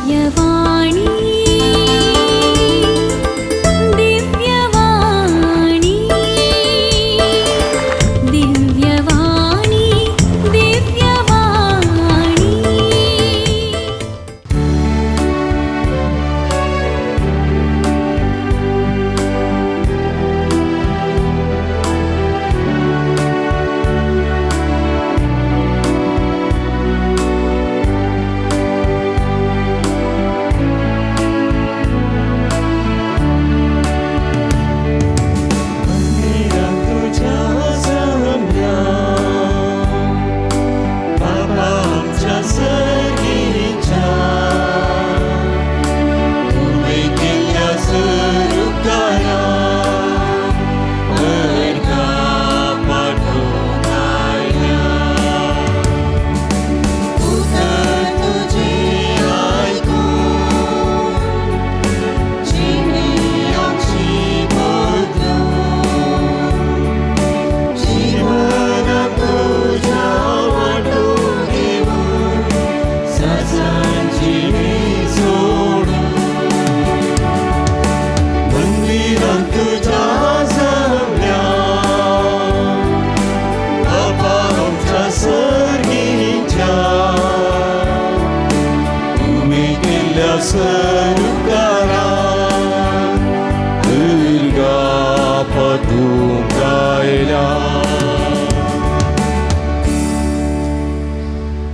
दिव्यवाणी दिव्यवाणी दिव्यवाणी दिव्यवाणी।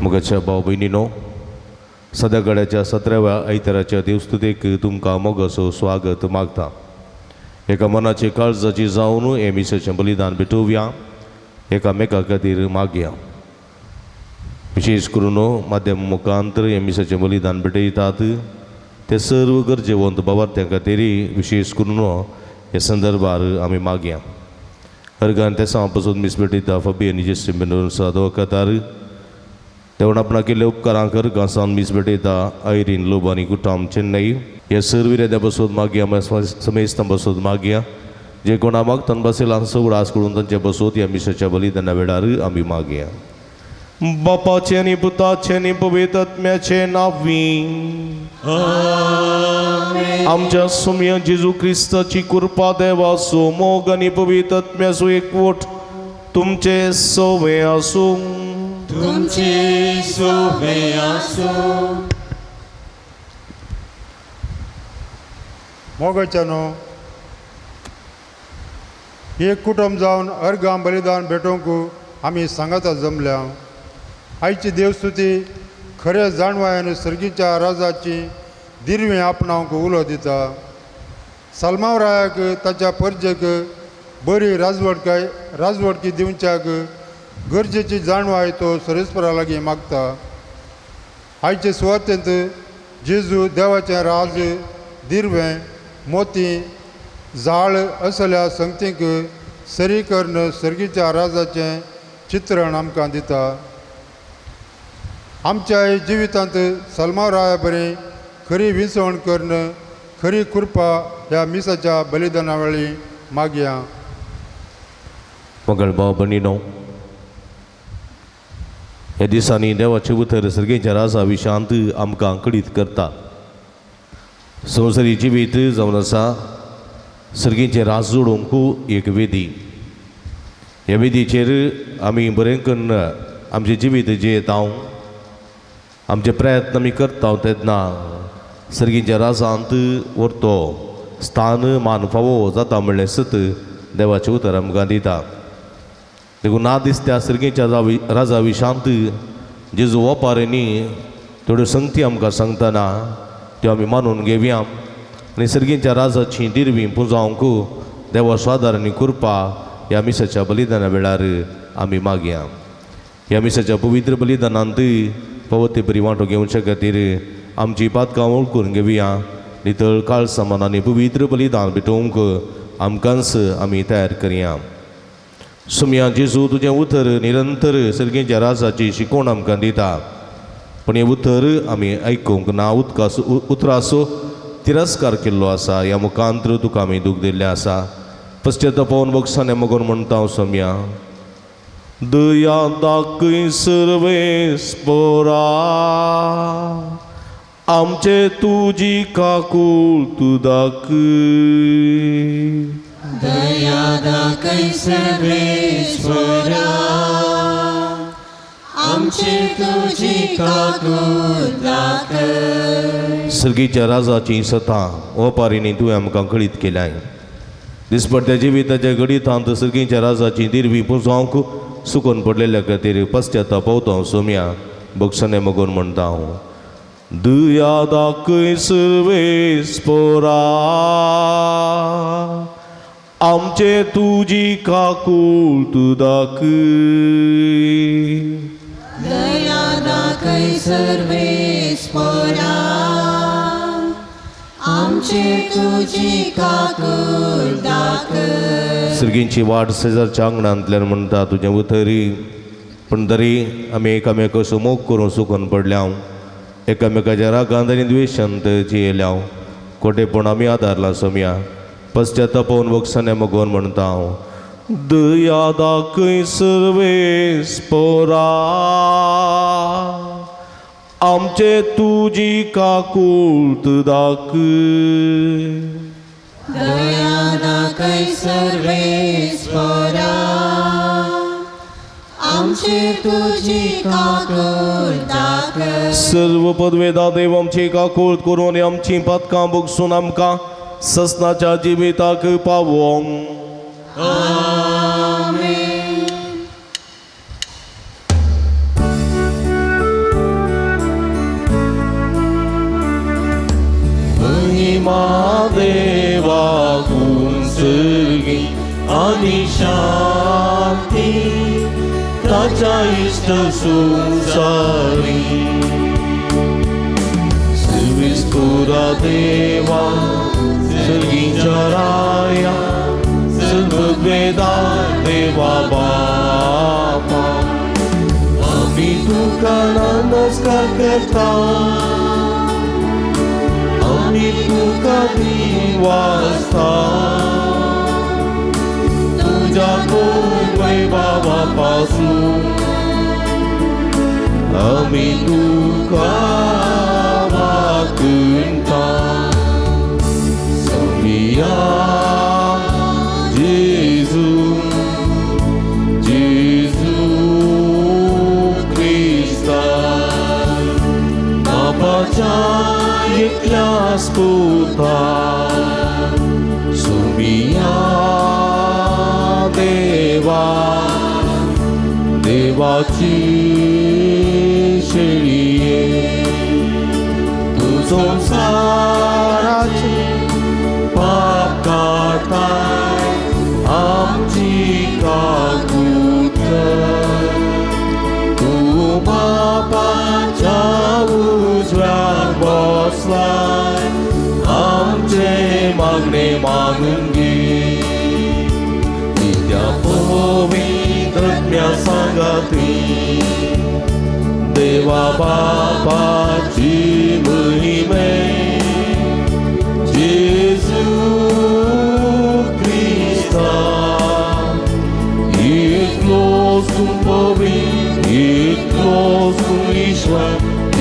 मोगाच्या भाव भयणीनो, सद्याकड्याच्या 17व्या आयताराच्या देवस्तुतेक तुमकां मोगाचो स्वागत मागता। एका मनाचे काळजाची जावन हे मिसाचें बलिदान भेटोवया, एकामेका खातीर मागया। विशेष करून माध्यम मुखांतर हे मिसाचें बलिदान भेटयतात ते सर्व गरजेवंत बाबार्थ्यां खातीर विशेष करून हे संदर्भार आमी मागया। अर्गान ते सांव पसून मीस भेटयता फबी आनी जेसी मेंदोन्सा दोकातार तेवण आपणा केल्ल्या उपकारांक अर्गां मीस भेटयता आयरीन लोब आनी कुटाम चेन्नई हे सर्व विरेद्या बसून मागया, समेस्तां बसून मागया। जे कोणा मागतान बसयला सगळो आस करून तांचे बसोत ह्या मिसाच्या बलिदाना वेळार आमी मागया। बापाचें आनी पुताचें आनी पवित्र आत्म्याचें नांवी आमच्या सुम्या जेजू क्रिस्ताची कृपा देवाचो मोग आनी पवित्र आत्म्याचो एकवट तुमचे सवे आसूं। तुमचे सोबे आसूं। मोगाच्यानो, एक कुटुंब जावन अर्गां बलिदान भेटोवंक आमी सांगाता जमल्या। आयची देवस्तुती खरे जाणवाय आनी सर्गीच्या राजाची दिरवी आपणावंक उलो दिता। साल्माव रायाक ताच्या परजेक बरी राजवटकी दिवच्याक गरजेची जाणवाय तो सरेस्परा लागीं मागता। आयचे सुवातेंत जेजू देवाचें राज दिरवें मोती जाळ असल्या संगतींक सरी करून सर्गीच्या राजाचें चित्रण आमकां दिता। आमच्या जिवितांत सलमाव राया बरी खरी विसवण करून खरी कृपा ह्या मिसाच्या बलिदाना वेळी मागया। मगळ भाव भयणीनो, ह्या दिसांनी देवाचें उतर सर्गेच्या राजा विशांत आमकां कळीत करता। संवसारी जिवीत जावन आसा सर्गीचें राज जोडूंक एक वेदी। ह्या वेदीचेर आमी बरें करून आमचें जिवीत जियेता, आमचे प्रयत्न आमी करता तेन्ना सर्गीच्या राजांत व्हरतो स्थान मान फावो जाता म्हणलें सत देवाचें उतर आमकां दिता। देखून ना दिसत्या सर्गीच्या राजा विशांत जेजू ओपारींनी थोड्यो संगती आमकां सांगतना त्यो आमी मानून घेवया आनी सर्गीच्या राजाची दिरवी पुंजावंक देवा स्वादार आनी कृपा ह्या मिसाच्या बलिदाना वेळार आमी मागया। ह्या मिसाच्या पवित्र बलिदानांत पवते बरी वांटो घेवचे खातीर आमची पातकां वळखून घेवया। नितळ काळसामान आनी पवित्र बलिदान भेटोवंक आमकांच आमी तयार करया। सुमया जेजू तुजें उतर निरंतर सर्गीच्या राजाची शिकवण आमकां दिता, पूण हें उतर आमी आयकूंक ना, उदकाचो उतराचो तिरस्कार केल्लो आसा। ह्या मुखांतर तुका आमी दूख दिल्लें आसा। पश्चातापावन बगसाने मगोन म्हणटा हांव सोम्या, दया दाखय सर्वेस्पोरा आमचे तुजी काकूळ तूं दाखय. दया दाखय सर्वेश्वरा, आमचे तुजी काकूळ दाखय. सर्गीच्या राजाची सतां ओपारींनी तुवें आमकां कळीत केल्याय. दिसपट्ट्या जिविताच्या घडितांत सर्गीच्या राजाची दिरवी पुजोवंक सुकून पडलेल्या खातीर पश्चाताप पावता सोम्या बक्षणे मगून म्हणटा हांव. दया दाखय सर्वेस्पोरा, आमचे तुजी काकूळ तूं दाखय. दया दाखय सर्वेस्पोरा, आमचे तुजी काकूळ दाखय. सर्गींची वाट शेजारच्या आंगणांतल्यान म्हणटा तुजें उतरी, पूण तरी आमी एकामेकाचो मोग करून सुकून पडल्या, एकामेकाच्या रागांत आनी द्वेशांत जियेल्या. खोटेपण आमी आदारला सोम्या, पश्चातापोवन बक्षाने मगोवन म्हणटा हांव. दया दाखय सर्वेस्पोरा, आमचे तुजी काकूळ तूं दाखय. दया दाखय सर्वेस्पोरा, आमचे तुजी काकूळ दाखय. सर्व पदवेदा देव आमची काकूळ करून आनी आमची पातकां बगसून आमकां ससनाच्या जिविताक पावोवंक. आमेन. महिमा देवाकून सर्गी आनी शांती ताच्या इश्ट संवसारी. सर्वेस्पोरा देवा सर्गीच्या राया, सर्ववेदा देवा बापा, आमी तुका नमस्कार करता, आमी तुका वाजता. तुज्या वैभवा पासून आमी तुका वाकुंता. सोमिया जेजू, जेजू क्रिस्ता, बापाच्या एकल्याच पुता, सोमिया देवा, देवाची शेळये, तूं संवसाराचे पाप काडताय, आमची काकूळ कर. तूं बापाच्या उजव्याक बसलाय, आमचे मागणे मागून घे. नित्या पवित्र आत्म्या सांगाती देवा बापाची महिमे, जेजू क्रिस्ता, इतलोच तूं पवित्र, इतलोच तूं ईश्वर,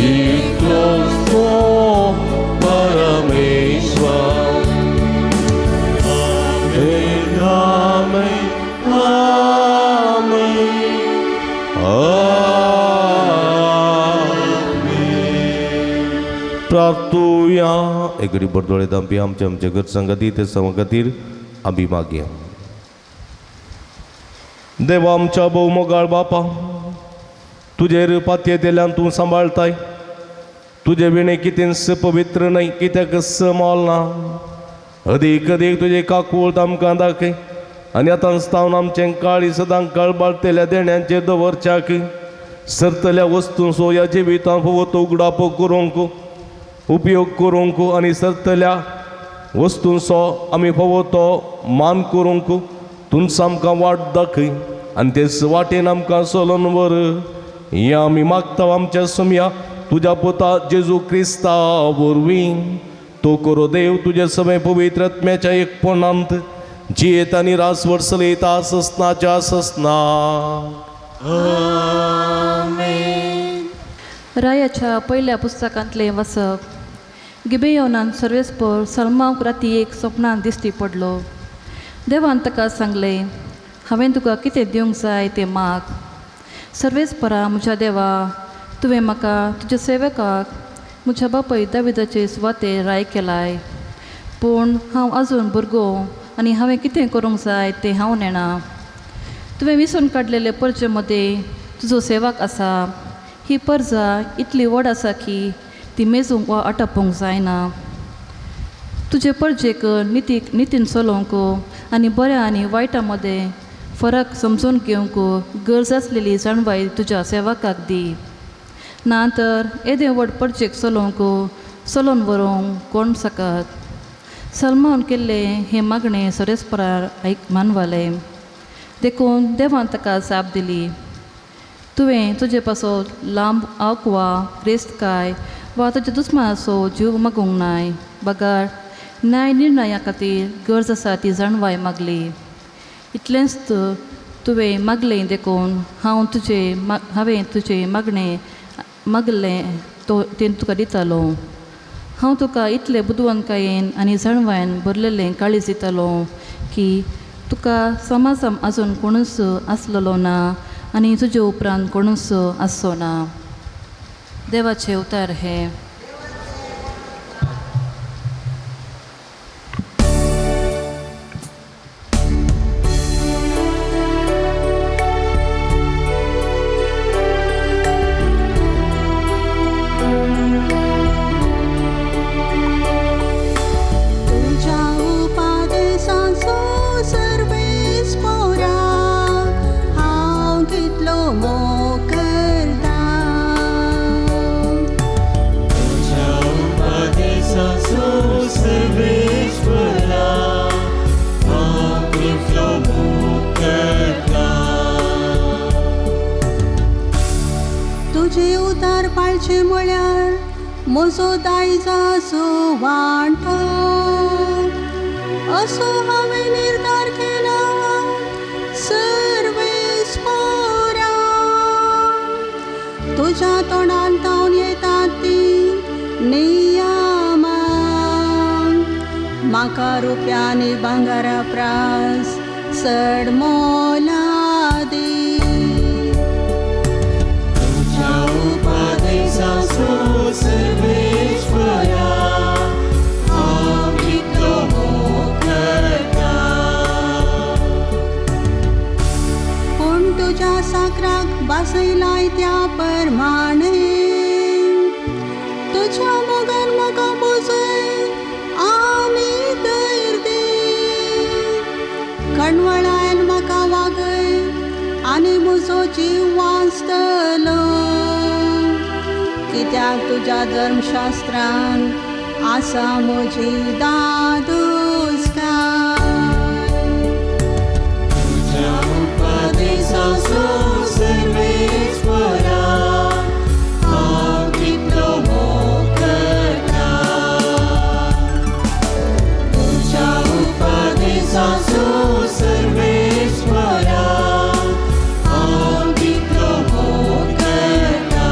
इतलोच तूं परमेश्वर. आमेन, आमेन, आमेन, आमेन. प्रार्थुया. एक बरदोळे दामपी आमच्या आमच्या गरजां खातीर ते समा खातीर आमी मागया. देवा आमच्या भोवमोगाळ बापा, तुजेर पातयेंतल्यान तूं सांबाळताय. तुजे विणे कितेंच पवित्र न्हय, कित्याक मोल ना. अदीक अदीक तुजे काकूळ आमकां दाखय आनी आतां तावन आमचें काळी सदां कळबाळतेल्या देण्यांचेर दवरच्याक सरतल्या वस्तूंचो ह्या जिवितांत फावो तो उगडापो करूंक उपयोग करूंक आनी सरतल्या वस्तूंचो आमी फावो तो मान करूंक तूंच आमकां वाट दाखय आनी तेच वाटेन आमकां चलोन व्हर. हें आमी मागता आमच्या सोम्या तुज्या पुता जेजू क्रिस्ता वरवीं. तो करो देव तुज्या सगळे पवित्र आत्म्याच्या एकपणांत जियेत आनी रासवर चलयता ससनाच्या ससना. रायाच्या पहिल्या पुस्तकांतले वाचप. गिबेयोनान सर्वेस्पोर सलमाक राती एक सपनान दिश्टी पडलो. देवान ताका सांगलें, हांवें तुका कितें दिवंक जाय तें माग. सर्वेस्परा म्हज्या देवा, तुवें म्हाका तुज्या सेवकाक म्हज्या बापाय दाविदाचे सुवातेर राय केलाय, पूण हांव आजून भुरगो आनी हांवें कितें करूंक जाय तें हांव नेणा. तुवें विसरून काडलेले परजे मदें तुजो सेवक आसा. ही परजा इतली व्हड आसा की ती मेजूंक वा आटापूंक जायना. तुजे परजेक नितीक नितीन चलोवंक आनी बऱ्या आनी वायटा मदें फरक समजून घेवंक गरज आसलेली जाणवाय तुज्या सेवकाक दी. ना तर येदें व्हड परजेक चलोवंक चलोवन व्हरूंक कोण सकत. सलमान केल्लें हें मागणें सरेस्परार आयक मानवालें. देखून देवान ताका जाप दिली, तुवें तुजे पासत लांब आक वा ग्रेस्तकाय वा तुज्या दुस्मानाचो जीव मागूंक नाय, बगर न्याय निर्णया खातीर गरज आसा ती जाणवाय मागली. इतलेंच तुवें मागलें देखून हांव तुजे हांवें तुजें मागणें मागलें तो तें तुका दितालो. हांव तुका इतले बुदवंतकायेन आनी जाणवायेन भरलेलें काळीज दितालो की तुका समाजान आजून कोणूच आसलेलो ना आनी तुजे उपरांत कोणूच आसचो ना. देवाचे उतार हे. तुज्या उपादेसाचो सर्वेस्पोरा हांव कितलो मोग करता. तुज्या उपदेसाचो सर्वेश्वरा हांव कितलो मोग करता. तुजे उतार पाळचे म्हळ्यार म्हजो दायजाचो वांटो असो हांवें निर्धार केला. सर्वेस्पोरा तुज्या तोंडान तावन येतात ती नियमां म्हाका रुपयांनी भांगरा प्रास चड मोलादी. तुज्या उपदेसाचो सर्वेश्वरा हांव कितलो मोग करता. पूण तुज्या साकराक भासयलाय त्या परमाणे तुज्या मोगान म्हाका पोसय आनी धैर्य दी. कणवळायन म्हाका वागय आनी म्हजो जीव वाचतलो. कित्याक तुज्या धर्मशास्त्रान आसा म्हजी दादोसकाय. तुज्या उपदेसाचो सर्वेश्वरा हांव कितलो मोग करता. तुज्या उपदेसाचो सर्वेश्वरा हांव कितलो मोग करता.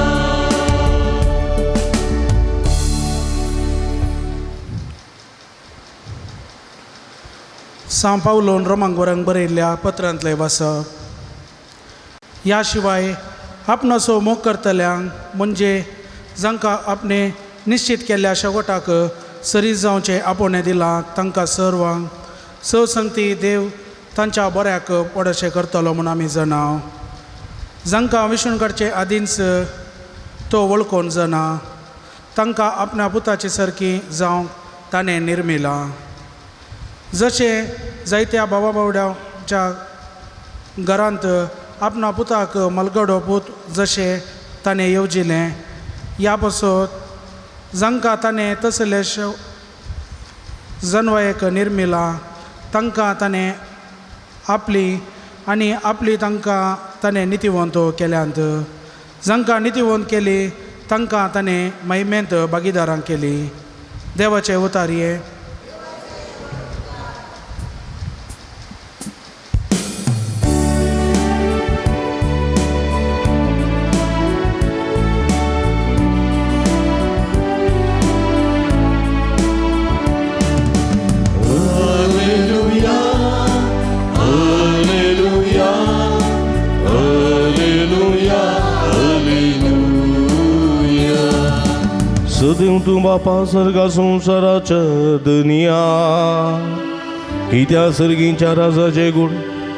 सांव पावलोन रोमांक वरंग बरयल्ल्या पत्रांतलें वाचप. ह्या शिवाय आपणाचो मोग करतल्यांक म्हणजे जांकां आपणें निश्चीत केल्ल्या शेवटाक सरी जावचें आपोवणें दिलां तांकां सर्वांक संगती देव तांच्या बऱ्याक पडशें करतलो म्हूण आमी जाणा. जांकां विशून काडचे आदींच तो वळखून जाणा तांकां आपणा पुताची सारकी जावंक ताणें निर्मिलां. जशें जायत्या भावा बावड्याच्या घरांत आपणा पुताक मलगडो पूत जशें ताणें येवजिलें ह्या पासत जांकां ताणें तसले जनवायेक निर्मिलां तांकां ताणें आपली आनी आपली तांकां ताणें नितीवंत केल्यांत. जांकां नितीवंत केली तांकां ताणें महिमेंत भागीदारां केली. देवाचे उतारये. तूं बापा सर्गा संवसाराच्या दुनिया कित्या सर्गींच्या राजाचे गुण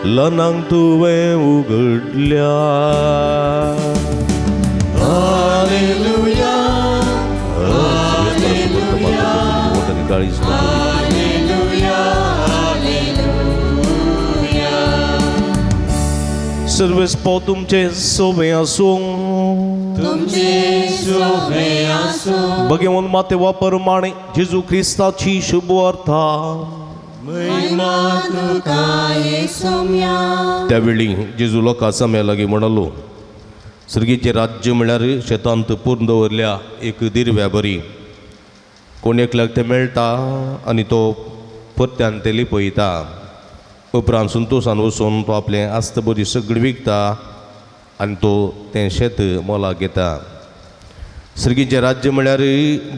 लनांक तुवें उगडल्या. Hallelujah, Hallelujah, Hallelujah. सर्वेस्पो तुमचे सोबे आसूं. तुमचे सोबे आसूं. भगवान माते वापर माणे जेजू क्रिस्ताची शुभ अर्था. महिमा तुका येसुम्या. त्यावेळी जेजू लोकां सम्या लागीं म्हणालो, सर्गीचें राज्य म्हळ्यार शेतांत पूर्ण दवरल्या एक दिरव्या बरी. कोण एकल्याक तें मेळटा आनी तो परत्यान तें लिपयता. उपरांत संतोशान वचून तो आपलें आस्त बरी सगळी विकता आनी तो तें शेत मोलाक घेता. सर्गीचें राज्य म्हळ्यार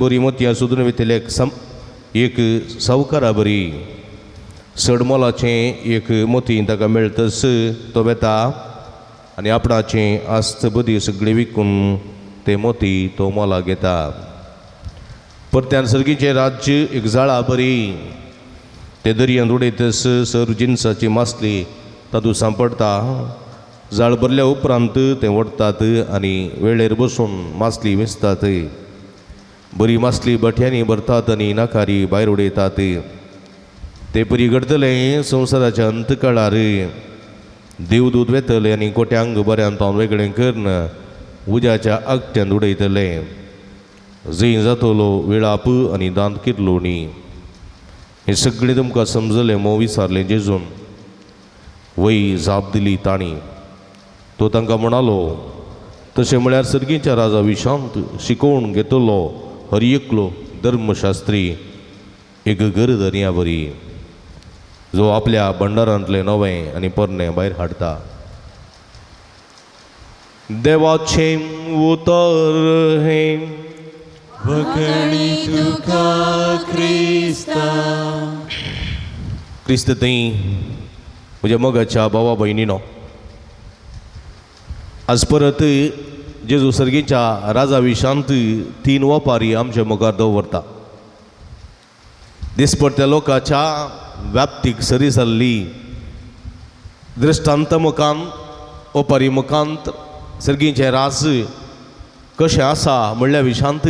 बरी मोतयां सोदून वेतले एक सावकारा बरी. चड मोलाचें एक मोती ताका मेळटस तो वेता आनी आपणाचें आस्त बदी सगळें विकून तें मोती तो मोलाक घेता. परत्यान सर्गीचें राज्य एक जाळा बरी. ते दर्यांत उडयतस सर जिनसाची मासली तातूंत सांपडटा. जाळ भरल्या उपरांत तें ओडटात आनी वेळेर बसून मासली वेंचतात. बरी मासली बठ्यांनी भरतात आनी नाकारी भायर उडयतात. ते परी घडतलें संवसाराच्या अंत काळार. देवदूत वेतले आनी कोट्यांक बऱ्यान तावन वेगळें करून उज्याच्या आगट्यान उडयतले. जंय जातलो विळाप आनी दांत किरलोणी. हें सगळें तुमकां समजलें मोव विचारलें जेजून. वय जाप दिली तांणी. तो तांकां म्हणालो, तशें म्हळ्यार सर्गीच्या राजा विशांत शिकोवन घेतलो हर एकलो धर्मशास्त्री एक घर दर्या बरी, जो आपल्या भंडारांतलें नवें आनी पोरणें भायर हाडटा. देवाचें उतर हें. वखणी तुका क्रिस्ता. क्रिस्त थंय म्हज्या मोगाच्या भावा भयणीनो, आज परत जेजू सर्गीच्या राजा विशांत तीन वपारी आमच्या मुखार दवरता. दिसपडत्या लोकांच्या व्याप्तीक सरी जाल्ली दृश्टांत मुखांत ओपारी मुखांत सर्गीचें राज कशें आसा म्हणल्या विशांत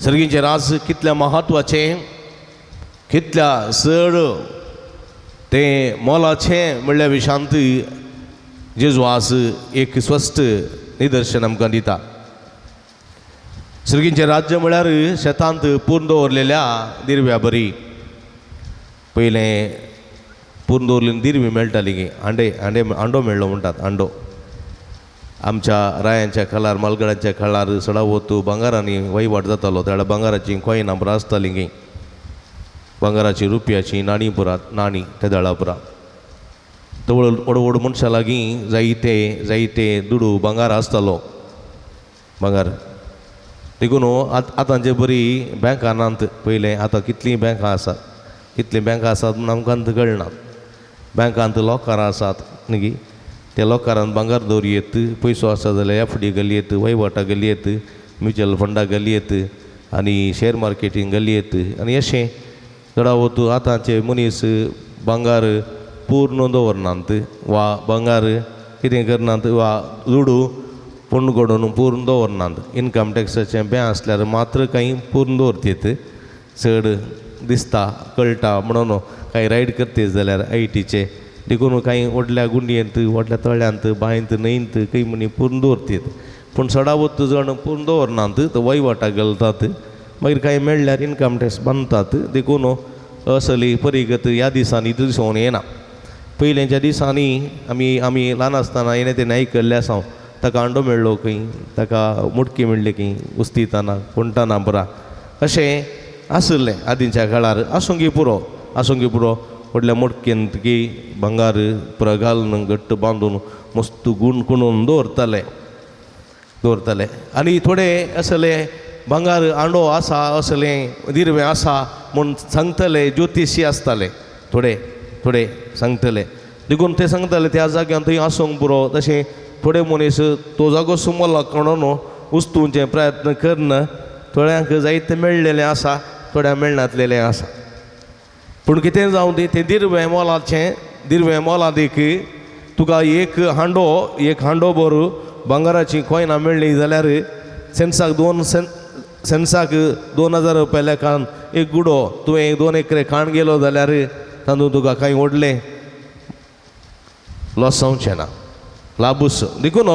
सर्गीचें राज कितल्या म्हत्वाचें, कितल्या चड तें मोलाचें म्हणल्या विशांत जेजू आज एक स्पश्ट निदर्शन आमकां दिता. सर्गीचें राज्य म्हळ्यार शेतांत पूर्ण दवरलेल्या दिरव्या बरी. पयलें पूर्ण दवरलेली दिरवी मेळटाली गी आंडे आंडे आंडो मेळ्ळो म्हणटात. आंडो आमच्या रायांच्या काळार मालगडाच्या काळार सडावत भांगारांनी वहिवाट जातालो. त्या वेळार भांगाराचीं कॉयनां पुरा आसतालीं गी, भांगाराची रुपयाची नाणीं पुरा नाणीं त्या दळा पुरा. तवळ व्हड व्हड मनशां लागीं जायते जायते दुडू भांगार आसतालो भांगार. देखून आतांचे बरी बँकां नात. पयलें आतां कितलीं बँकां आसात, कितलीं बँकां आसात म्हूण आमकां कळना. बँकांत लॉकरां आसात न्ही, त्या लॉकरान भांगार दवरयेत. पयसो आसा जाल्यार एफ डी घालयेत, वहिवाटा घालयेत, म्युच्युअल फंडा घालयेत आनी शेअर मार्केटींग घालयेत. आनी अशें चडावत आतांचे मनीस भांगार पूर्ण दवरनात वा भांगार कितें करनात वा दुडू पूर्ण कडून पूर्ण दवरनात. इनकम टॅक्साचें बॅं आसल्यार मात्र कांय पूर्ण दवरतीत. चड दिसता कळटा म्हणून कांय रायड करतीत जाल्यार I टीचे देखून कांय व्हडल्या गुंडयेंत व्हडल्या तळ्यांत बांयंत न्हंयंत खंय म्हणी पूर्ण दवरतीत. पूण चडावत जाण पूर्ण दवरनात, तो वहिवाटाक घालतात. मागीर कांय मेळ्ळ्यार इनकम टॅक्स बांदतात. देखून असली परिगत ह्या दिसांनी दिसून येना. पयलींच्या दिसांनी आमी आमी ल्हान आसतना येणें तेणें आयकल्लें आसा हांव, ताका अंडो मेळ्ळो खंय, ताका मुटकी मेळ्ळी खंय, उस्तिताना कोणटाना पुरा अशें आशिल्लें आदींच्या काळार. आसूंक पुरो आसूंक पुरो व्हडल्या मोडकेंत की भांगार पुरा घालून घट्ट बांदून मस्त गुण कुणून दवरताले दवरताले. आनी थोडे असले भांगार आंडो आसा असलें दिरवें आसा म्हूण सांगतले ज्योतिशी आसताले थोडे थोडे सांगतले. देखून ते सांगताले त्या जाग्यान थंय आसूंक पुरो. तशें थोडे मनीस तो जागो सुमला कोणून उस्तुवचे प्रयत्न करन थोड्यांक जायते मेळ्ळेलें आसा, थोड्यांक मेळनातलेलें आसा. पूण कितें जावं दी, तें दिरवें मोलाचें, दिरवें मोलादीक तुका एक हांडो, एक हांडो भर भांगराची कोयनां मेळ्ळी जाल्यार सेन्साक दोन सेन्साक 2000 रुपया लेखान एक गुडो तुवें 2 एकरे खाण गेलो जाल्यार तातूंत तुका कांय व्हडलें लॉस जावचें ना, लाबूच. देखून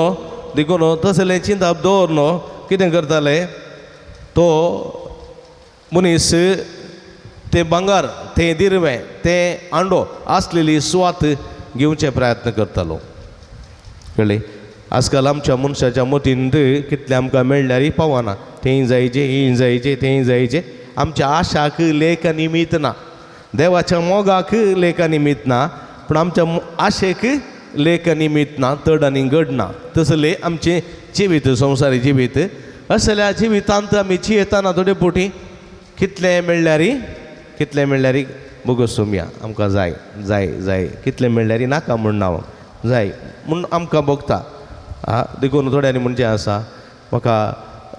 देखून तसलें चिंताप दवर न्हू कितें करताले तो मनीस तें भांगर, तें दिरवें, तें आंडो आसलेली सुवात घेवचे प्रयत्न करतालो. कळ्ळें? आजकाल आमच्या मनशाच्या मतींत कितलें आमकां मेळ्ळ्यार पावना, तें जायचें, हें जायचें, तें जायचें. आमच्या आशाक लेख निमीत ना, देवाच्या मोगाक लेख निमीत ना, पूण आमच्या आशेक लेख निमीत ना, तड आनी घड ना. तसलें आमचें जिवीत, संवसारी जिवीत. असल्या जिवितांत आमी जियेतना थोडे फावटी कितलें मेळ्ळ्यार, कितलें मेळ्ळ्यार बोगोसुमया आमकां जाय जाय जाय, कितलें मेळ्ळ्यार नाका म्हूण ना जाय म्हूण आमकां भोगता. आं, देखून थोड्यांनी म्हणचें आसा, म्हाका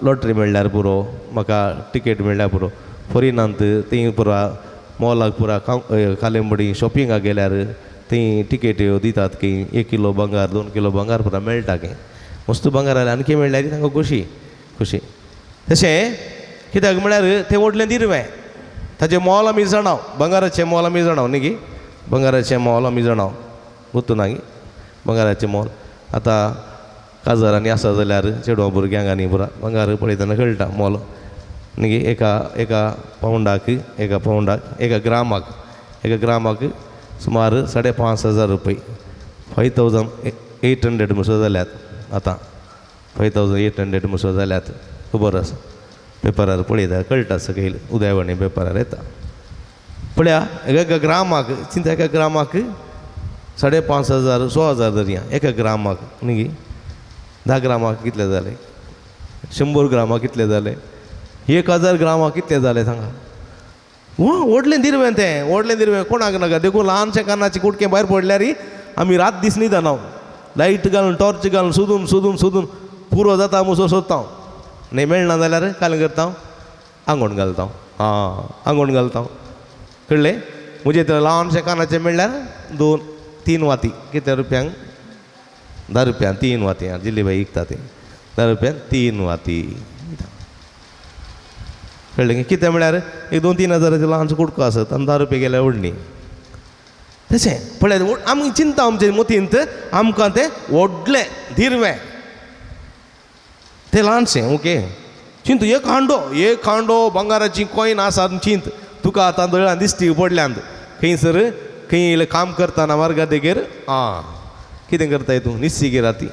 लॉटरी मेळ्ळ्यार पुरो, म्हाका टिकेट मेळ्ळ्यार पुरो. फोरिनांत ती पुरा मॉलाक पुरा कालेंबडी शॉपिंगाक गेल्यार ती टिकेट्यो दितात की 1 किलो भांगर, 2 किलो भांगर पुरा मेळटा की मस्त भांगर जाल्यार आनी मेळ्ळ्यार तांकां खोशी खोशी. तशें कित्याक म्हळ्यार तें व्हडलें दिरवें, ताचें मोल आमी जाणाव, भांगराचें मोल आमी जाणाव न्ही गी, भांगराचें मोल आमी जाणाव, गुत्तू ना गी भांगराचें मोल. आतां काजारांनी आसा जाल्यार चेडवां भुरग्यांक आनी पुरा भांगर पळयतना कळटा मोल न्ही गी. एका एका पावंडाक, एका पावंडाक, एका ग्रामाक, एका ग्रामाक सुमार 5500 रुपये, 5800 म्हणसर जाल्यात आतां, 5800 म्हणसर जाल्यात, खबर आसा. पेपरार पळयता कळटा, सकयल उदयवाणी पेपरार येता. पळया एका ग्रामाक चिंता, एका ग्रामाक 5500, 6000 धरया एका ग्रामाक न्ही गी. 10 ग्रामाक कितले जाले, 100 ग्रामाक कितले जाले, 1000 ग्रामाक कितले जाले सांगा. वा व्हडलें दिरवें तें, व्हडलें दिरवें कोणाक नाका. देखून ल्हानशें कानाचें कुटकें भायर पडल्यार आमी रात दीस न्हिदना, लायट घालून टॉर्च घालून सोदून सोदून सोदून पुरो जाता मुसो सोदता. न्ही मेळना जाल्यार काल करता, आंगोण घालता, आं आंगोण घालता. कळ्ळें? म्हजें तें ल्हानशें कानाचें मेळ्ळ्यार 2-3 वाती, कितल्या रुपयांक, 10 रुपयांक 3 वाती, जिल्ली बाई विकता ती 10 रुपयांक 3 वाती. कळ्ळें? कितें म्हळ्यार एक 2-3 हजाराचें ल्हानसो कुडको आसत आनी 10 रुपया गेल्यार व्हडली. तशें पळय आमी चिंता आमचे मतींत, आमकां तें व्हडलें दिरवें, तें ल्हानशें. ओके, चिंतू एक हांडो, एक हांडो भांगराची कॉयन आसा चिंत तुका आतां दोळ्यान दिश्टी पडल्यांत खंयसर खंय काम करतना मार्गा देगेर. आं कितें करताय तूं, निस्सी राती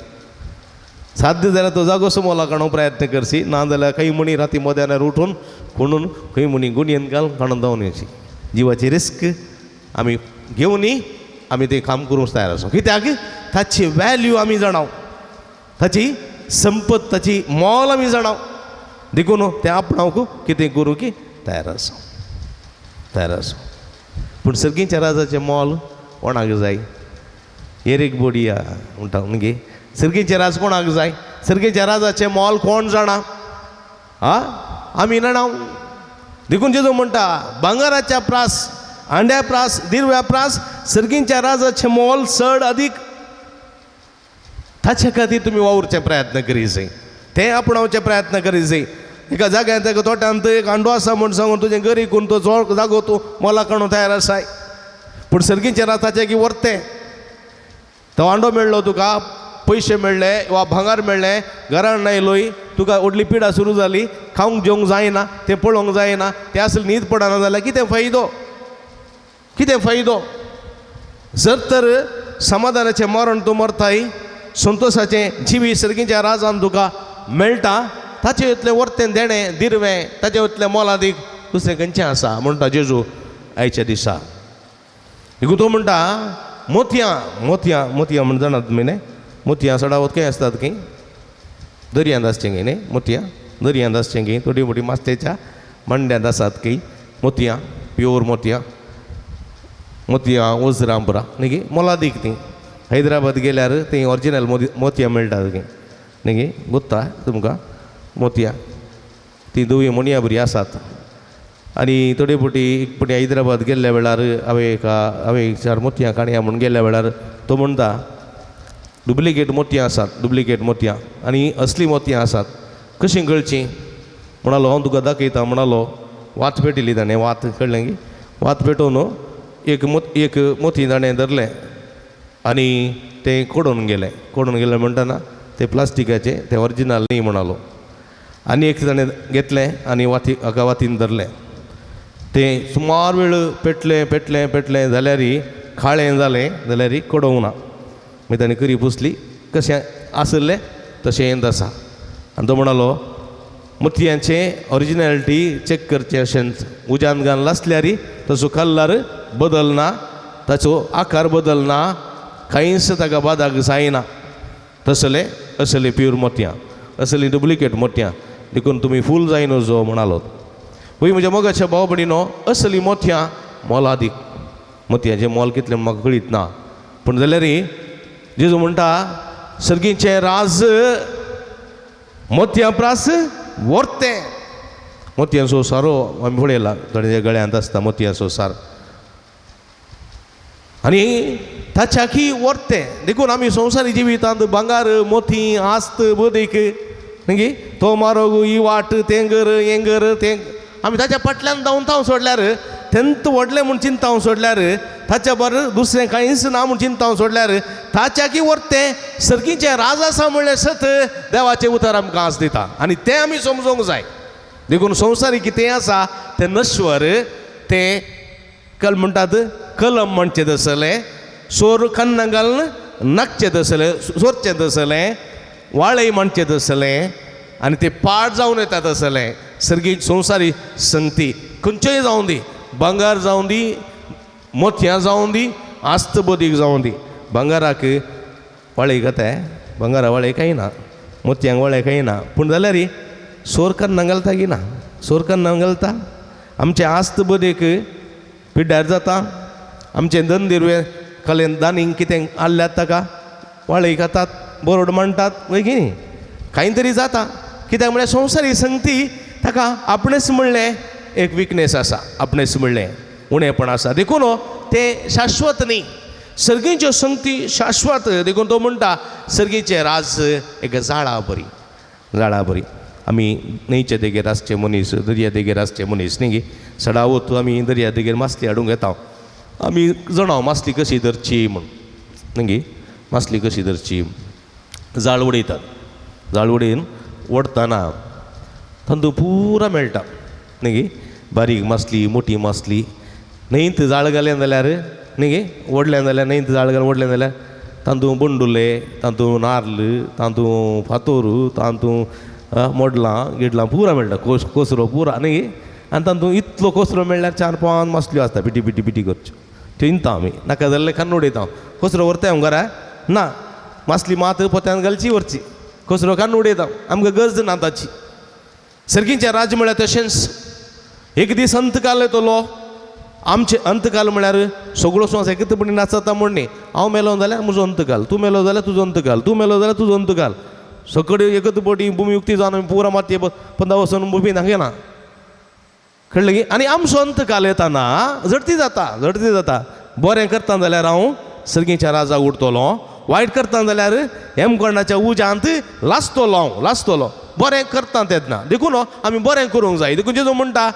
साध्य जाल्यार तो जागो समोला काडूंक प्रयत्न करसी, ना जाल्यार खंय म्हणी राती मध्यानार उठून कोणून खंय म्हणी गुणयेन घाल काडून धांवन येवची. जिवाची रिस्क आमी घेवनी आमी तें काम करूंक तयार आसा. कित्याक ताची वॅल्यू आमी जाणाव, ताची संपत, ताची मोल आमी जाणाव. देखून तें आपणावंक कितें करूं की तयार आसा, तयार आसा. पूण सर्गीच्या राजाचें मोल कोणाक जाय? एरीक बोडिया म्हणटा न्ही, सर्गीचें राज कोणाक जाय? सर्गीच्या राजाचें मोल कोण जाणा? आं आमी जाणा. देखून जेजू म्हणटा भांगराच्या प्रास, आंड्या प्रास, दिरव्या प्रास सर्गीच्या राजाचें मोल चड अदीक. ताचे खातीर तुमी वावुरचे प्रयत्न करी जाय, तें आपणावचे प्रयत्न करी जाय. एका जाग्यार एका तोट्यांत एक हांडो आसा म्हूण सांगून तुजें घरी करून तो जोड जागो तूं मोला काडूंक तयार आसाय, पूण सर्गीचें राज ताचें की व्हरतें. तो हांडो मेळ्ळो तुका, पयशे मेळ्ळे वा भांगर मेळ्ळें, घरान आयलोय तुका व्हडली पिडा सुरू जाली, खावंक जेवंक जायना, तें पळोवंक जायना, तें आसलें न्हीद पडना जाल्यार कितें फायदो, कितें फायदो? जर तर समाधानाचें मरण तूं मरताय, संतोशाचें जिवीत सर्गीच्या राजान तुका मेळटा, ताचे इतलें वर्तें देणें दिरवें, ताचे इतलें मोलादीक दुसरें खंयचें आसा म्हणटा जेजू आयच्या दिसा. देखून तो म्हणटा मोतयां, मोतयां, मोतयां म्हण जाणात तुमी न्ही, मोतयां सडावत खंय आसतात खंय दर्यांत आसचें खंय न्ही, मोतयां दर्यांत आसचें खंय, थोडी मोटी मास्तेच्या मांड्यांत आसात खंय मोतयां, प्योर मोतयां, मोतयां वज्रां पुरा न्ही गी मोलादीक तीं. हैदराबाद गेल्यार थंय ओरिजिनल मोतयां मेळटात खंय न्ही गी, गुत्ता तुमकां मोतयां. ती धवी मणया बरी आसात. आनी थोडे फावटी एक फावटी हैदराबाद गेल्ल्या वेळार हांवें एका हांवें चार मोतयां काणया म्हूण गेल्ल्या वेळार तो म्हणटा डुप्लिकेट मोतयां आसात, डुप्लिकेट मोतयां आनी असली मोतयां आसात, कशीं कळचीं म्हणालो. हांव तुका दाखयता म्हणालो. वात पेटिल्ली ताणें, वात कळ्ळें की वात पेटोवन एक एक मोती ताणें धरलें आनी तें कडोवन गेलें. कडोवन गेलें म्हणटना तें प्लास्टिकाचें, तें ओरिजिनल न्ही म्हणालो. आनी एक ताणें घेतलें आनी वाती हाका वातीन धरलें. तें सुमार वेळ पेटलें पेटलें पेटलें जाल्यार काळें जालें जाल्यार कडोवंक ना. मागीर ताणें करी पुसली, कशें आसलें तशें आसा. आनी तो म्हणालो मोतयांचें ओरिजिनॅलिटी चॅक करचें अशेंच उज्यान घालून आसल्यार ताचो कलर बदलना, ताचो आकार बदलना, कांयच ताका बादाक जायना. तसलें असलें प्यूर मोतयां, असलीं डुप्लिकेट मोतयां, देखून तुमी फूल जायनो जो म्हणालो. वय म्हज्या मोगाच्या भाव भयणीनो, असलीं मोतयां मोलादीक. मोतयांचें मोल कितलें म्हाका कळीत ना, पूण जाल्यार जेजू म्हणटा सर्गीचें राज मोतयां प्रास व्हरतें. मोतयांचो सारो आमी पळयला, थोड्या गळ्यांत आसता मोतयांचो सार आनी ताच्याकी व्हरतें. देखून आमी संवसारी जिवितांत भांगार मोती आस्त बदीक न्ही तो मारोग ही वाट तें कर हें कर तें आमी ताच्या फाटल्यान धांवता सोडल्यार तेंत व्हडलें म्हूण चिंता सोडल्यार ताच्या बरें दुसरें कांयच ना म्हूण चिंता सोडल्यार ताच्याकी व्हरतें सर्गीचें राज आसा म्हणलें सत देवाचें उतर आमकां आस दिता आनी तें आमी समजूंक जाय. देखून संवसारी कितें आसा तें नश्वर, तें कल म्हणटात कलम म्हणचें तसलें, सोर कन्ना घालून नाकचें तसलें, सोरचें तसलें, वाळय म्हणचें तसलें आनी तें पाड जावन येता तसलें. सर्गी संवसारी संगती खंयच्योय जावं दी, भांगार जावं दी, मोतयां जावं दी, आस्त बदीक जावं दी. भांगाराक वाळय खाता, भांगारा वाळय कांय ना, मोतयांक वाळय कांय ना, पूण जाल्यार सोर कन्ना घालता की ना, सोर कन्ना घालता. आमचें आस्त बदीक पिड्ड्यार जाता, आमचें धंदिरवे कलेन दानींक कितें आहल्यात ताका वाळय खातात, बोरोड मांडटात वय की न्ही, कांय तरी जाता. कित्याक म्हळ्यार संवसारी संगती ताका आपणेच म्हणलें एक विकनेस आसा, आपणेच म्हणलें उणेपण आसा, देखून तें शाश्वत न्ही. सर्गीच्यो संगती शाश्वत. देखून तो म्हणटा सर्गीचें राज एक झाडा बरी, झाडा बरी. आमी न्हंयचे देगेर आसचे मनीस, दर्या देगेर आसचे मनीस न्ही गी, सडावत आमी दर्या देगेर मासली हाडूंक येता. आमी जाणा मासली कशी धरची म्हूण न्ही गी, मासली कशी धरची. जाळ उडयतात, जाळ उडयन ओडटना तांदूळ पुरा मेळटा न्ही गी, बारीक मासली मोठी मासली. न्हंयत जाळ घालें जाल्यार न्ही गी, ओडलें जाल्यार न्हंयत जाळ घालून ओडलें जाल्यार तातूंत बंडुले, तातूंत नार्ल, तातूंत फातोर, तातूंत मोडलां गिडलां पुरा मेळटा, कोसरो पुरा न्ही गी. आनी तातूंत इतलो कोसरो मेळ्ळ्यार 4-5 मासल्यो आसता, पिटी पिटी पिटी करच्यो. त्यो हिंता आमी, नाका जाल्यार काडून उडयता. कोसरो व्हरताय हांव घरा ना, मासली मात पोत्यान घालची व्हरची, कोसरो काडून उडयता, आमकां गरज ना ताची. सर्गीचें राज्य म्हळ्यार तशेंच एक दीस अंतकाल येतलो. आमचें अंतकाल म्हळ्यार सगळो स्वास एकत्रपणी नाचता म्हूण न्ही. हांव मेलो जाल्यार म्हजो अंतकाल, तूं मेलो जाल्यार तुजो अंतकाल, तूं मेलो जाल्यार तुजो अंतकाल. सगळे एकत्रपटी भुमी उक्ती जावन पुरा मातये पंदा वचून भुमी दाखयना, कळ्ळें की. आनी आमचो अंतकाल येताना झडती जाता, झडती जाता. बरें करता जाल्यार हांव सर्गीच्या राजाक उरतलो, वायट करता जाल्यार हेमकोंडाच्या उज्यांत लासतलो हांव, लासतलो. बरें करता तेन्ना देखून आमी बरें करूंक जाय. देखून जेजू म्हणटा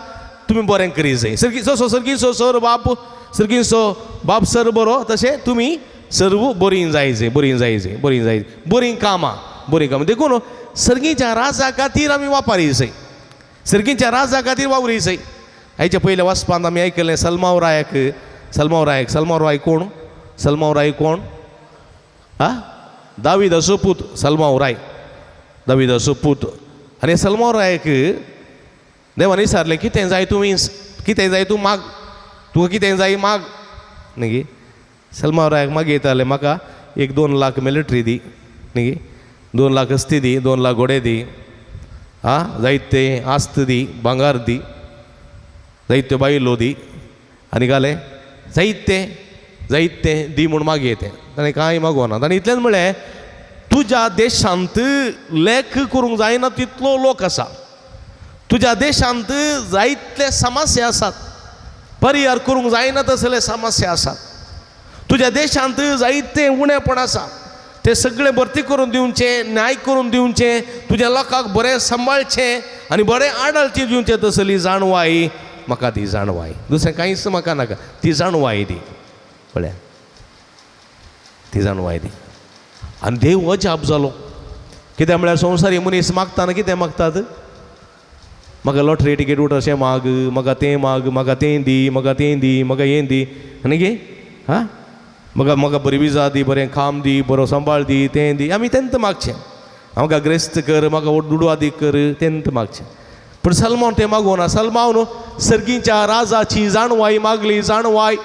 तुमी बरें करी जाय. सर्गी जसो सर्गीचो सर बाप, सर्गीचो बाप सर बरो, तशें तुमी सर्व बरीं जाय जाय, बरीं जाय जाय, बरीं जाय, बरीं कामां, बरीं कामां. देखून सर्गीच्या राजा खातीर आमी वापारी जाय, सर्गीच्या राजा खातीर वावरी जाय. आयच्या पयल्या वाचपांत आमी आयकलें सलमाव रायक, सलमाव रायक, सलमाव राय कोण? सलमाव राय कोण? आ, दाविदाचो पूत सलमाव राय, दाविदाचो पूत. आनी सलमाव रायक देवान विचारलें कितें जाय तूं, कितें जाय तूं माग, तुका कितें जाय माग न्ही गी. सलमाव रायक मागयताले म्हाका एक 2 लाख मिलिट्री दी न्ही गी, 2 लाख हस्ती दी, 2 लाख घोडे दी, आ जायते आस्त दी, भांगार दी, जायत्यो बायलो दी, आनी घालें जायते जायते दी म्हूण मागयतें. ताणें कांय मागोना, ताणें इतलेंच म्हळें तुज्या देशांत लेख करूंक जायना तितलो लोक आसा, तुज्या देशांत जायतले समस्या आसात, परिहार करूंक जायना तसले समस्या आसात, तुज्या देशांत जायते उणेपण आसा, ते सगळें भरती करून दिवचें, न्याय करून दिवचें, तुज्या लोकांक बरें सांबाळचें आनी बरें आडाळचें दिवचें तसली जाणवाय म्हाका ती जाणवाय, दुसरें कांयच म्हाका नाका, ती जाणवाय दी. पळया ती जाणवाय दी. आनी देव अजाप जालो. कित्याक म्हळ्यार संवसारी मनीस मागतना कितें मागतात? म्हाका लॉटरी टिकेट उठ अशें माग, म्हाका तें माग, म्हाका तें दी, म्हाका तें दी, म्हाका हें दी, आनी गे हां म्हाका म्हाका बरी विजा दी, बरें काम दी, बरो सांबाळ दी, तें दी, आमी तेंत मागचें. म्हाका ग्रेस्त कर, म्हाका दुडवा दी कर, तेंत मागचें. पूण सलमान तें मागूना. सलमान सर्गीच्या राजाची जाणवाय मागली, जाणवाय.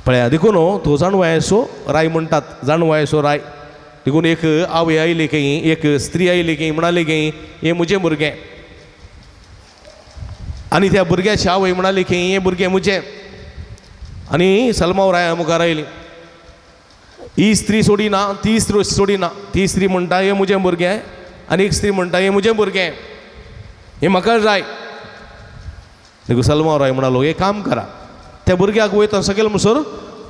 पळया देखून तो जाणवायसो राय म्हणटात, जाणवायसो राय. देखून एक आवय आयली खंय, एक स्त्री आयली खंय, म्हणाली खंय हें म्हजें भुरगें, आनी त्या भुरग्याची आवय म्हणाली खंय हें भुरगें म्हजें. आनी सलमाव राया मुखार आयली, ही स्त्री सोडिना, ती स्त्री सोडिना, ती स्त्री म्हणटा हें म्हजें भुरगें, आनी एक स्त्री म्हणटा हें म्हजें भुरगें, हें म्हाका जाय. देखून सलमाव राय म्हणालो एक काम करा, त्या भुरग्याक वयता सगळे म्हणसर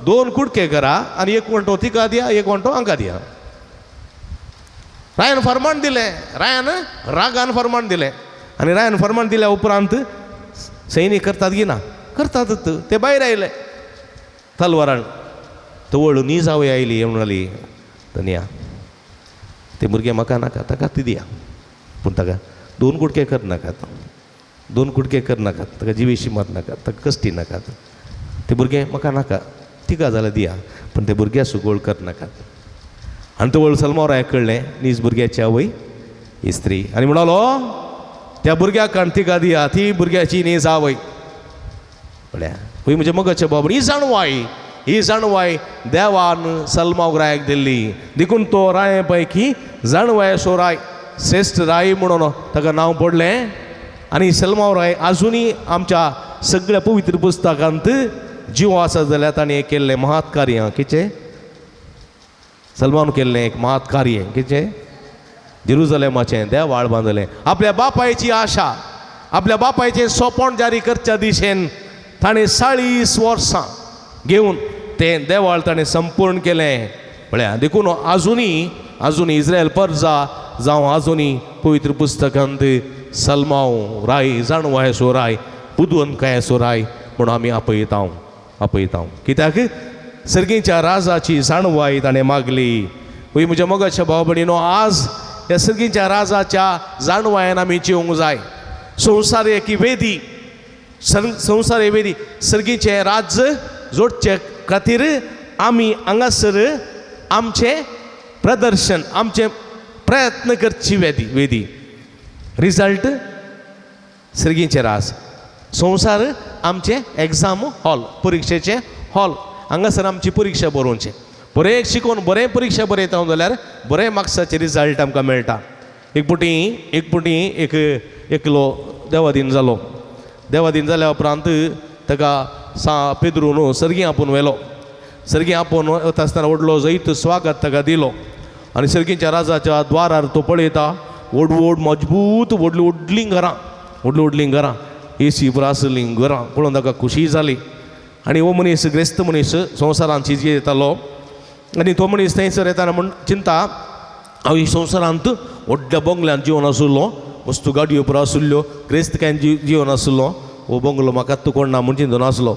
2 कुडके करा आनी एक वांटो तिका दिया, एक वांटो हांकां दिया. रायान फरमान दिलें, रायान रागान फरमान दिलें. आनी रायान फरमान दिल्या उपरांत सैनीक करतात की ना करतात, ते भायर आयले तलवारान. तवळ नीज आवय आयली, म्हणाली धनया ते भुरगे म्हाका नाका, ताका ती दिया, पूण ताका 2 कुडके कर नाकात, 2 कुडके कर नाकात, ताका जिवेशी मार नाकात, ताका कश्टी नाकात, ते भुरगे म्हाका नाका, तिका जाल्यार दिया, पूण ते भुरग्या सुगोळ कर नाकात. आनी तवळ सलमाव रायाक कळ्ळें नीज भुरग्याची आवय ही स्त्री, आनी म्हणालो त्या भुरग्याक आनी तिका दिया, ती भुरग्याची नीज आवय. पळया हय म्हज्या मोगाच्या बाबा, ही जाणवाय, ही जाणवाय देवान सलमाव रायाक दिल्ली. देखून तो राये पैकी जाणवायसो राय, श्रेश्ठ राय म्हणून ताका नांव पडलें. आनी सलमाव राय आजुनूय आमच्या सगळ्या पवित्र पुस्तकांत जीव आसा जाल्यार ताणें केल्लें महात कार्य कितें? सलमान केल्लें एक महात कार्य कितें? जेरुजलेमाचें देवाळ बांदलें. आपल्या बापायची आशा, आपल्या बापायचें सोंपण जारी करच्या दिशेन ताणें 40 वर्सां घेवन तें देवाळ ताणें संपूर्ण केलें. पळया देखून आजुनूय आजुनूय इस्रायल परजा जावं आजुनूय पवित्र पुस्तकांत सलमाव राय, जाणवायसो राय, बुदवंतकायेचो राय म्हणून आमी आपयता आपयता. कित्याक? सर्गीच्या राजाची जाणवाय ताणें मागली. हय म्हज्या मोगाच्या भाव भयणीनो, आज ह्या सर्गीच्या राजाच्या जाणवायेन आमी जिवंक जाय. संवसार एक वेदी, संवसार वेदी, सर्गीचें राज्य जोडचे खातीर आमी हांगासर आमचें प्रदर्शन, आमचें प्रयत्न करची वेदी वेदी. रिजल्ट सर्गीचें राज. संवसार आमचें एग्जाम हॉल, परिक्षेचें हॉल. हांगासर आमची परिक्षा बरोवचें, बरें शिकोवन बरें परिक्षा बरयता जाल्यार बरें मार्क्साचें रिजल्ट आमकां मेळटा. एक पुटी एक एकलो देवादीन जालो. देवादीन जाल्या उपरांत ताका सा पेद्रू न्हू सर्गी आपोवन व्हेलो. सर्गी आपोवन वता आसतना व्हडलो जैत स्वागत ताका दिलो. आनी सर्गीच्या राजाच्या द्वारार तो पळयता व्हड व्हड मजबूत व्हडलीं व्हडलीं घरां, व्हडलीं व्हडलीं घरां, एसी पुरो आसलीं घरां पळोवन ताका खुशी जाली. आनी हो मनीस ग्रेस्त मनीस संवसारांत चिज येतालो. आनी तो मनीस थंयसर येताना म्हण चिंता, हांव ही संवसारांत व्हडल्या बंगल्यांत जिवन आशिल्लो, वस्तू गाडयो पुरो आशिल्ल्यो, ग्रेस्त कांय जिवन आशिल्लो, हो बंगलो म्हाका आत्तां कोण ना म्हूण चिंतून आसलो.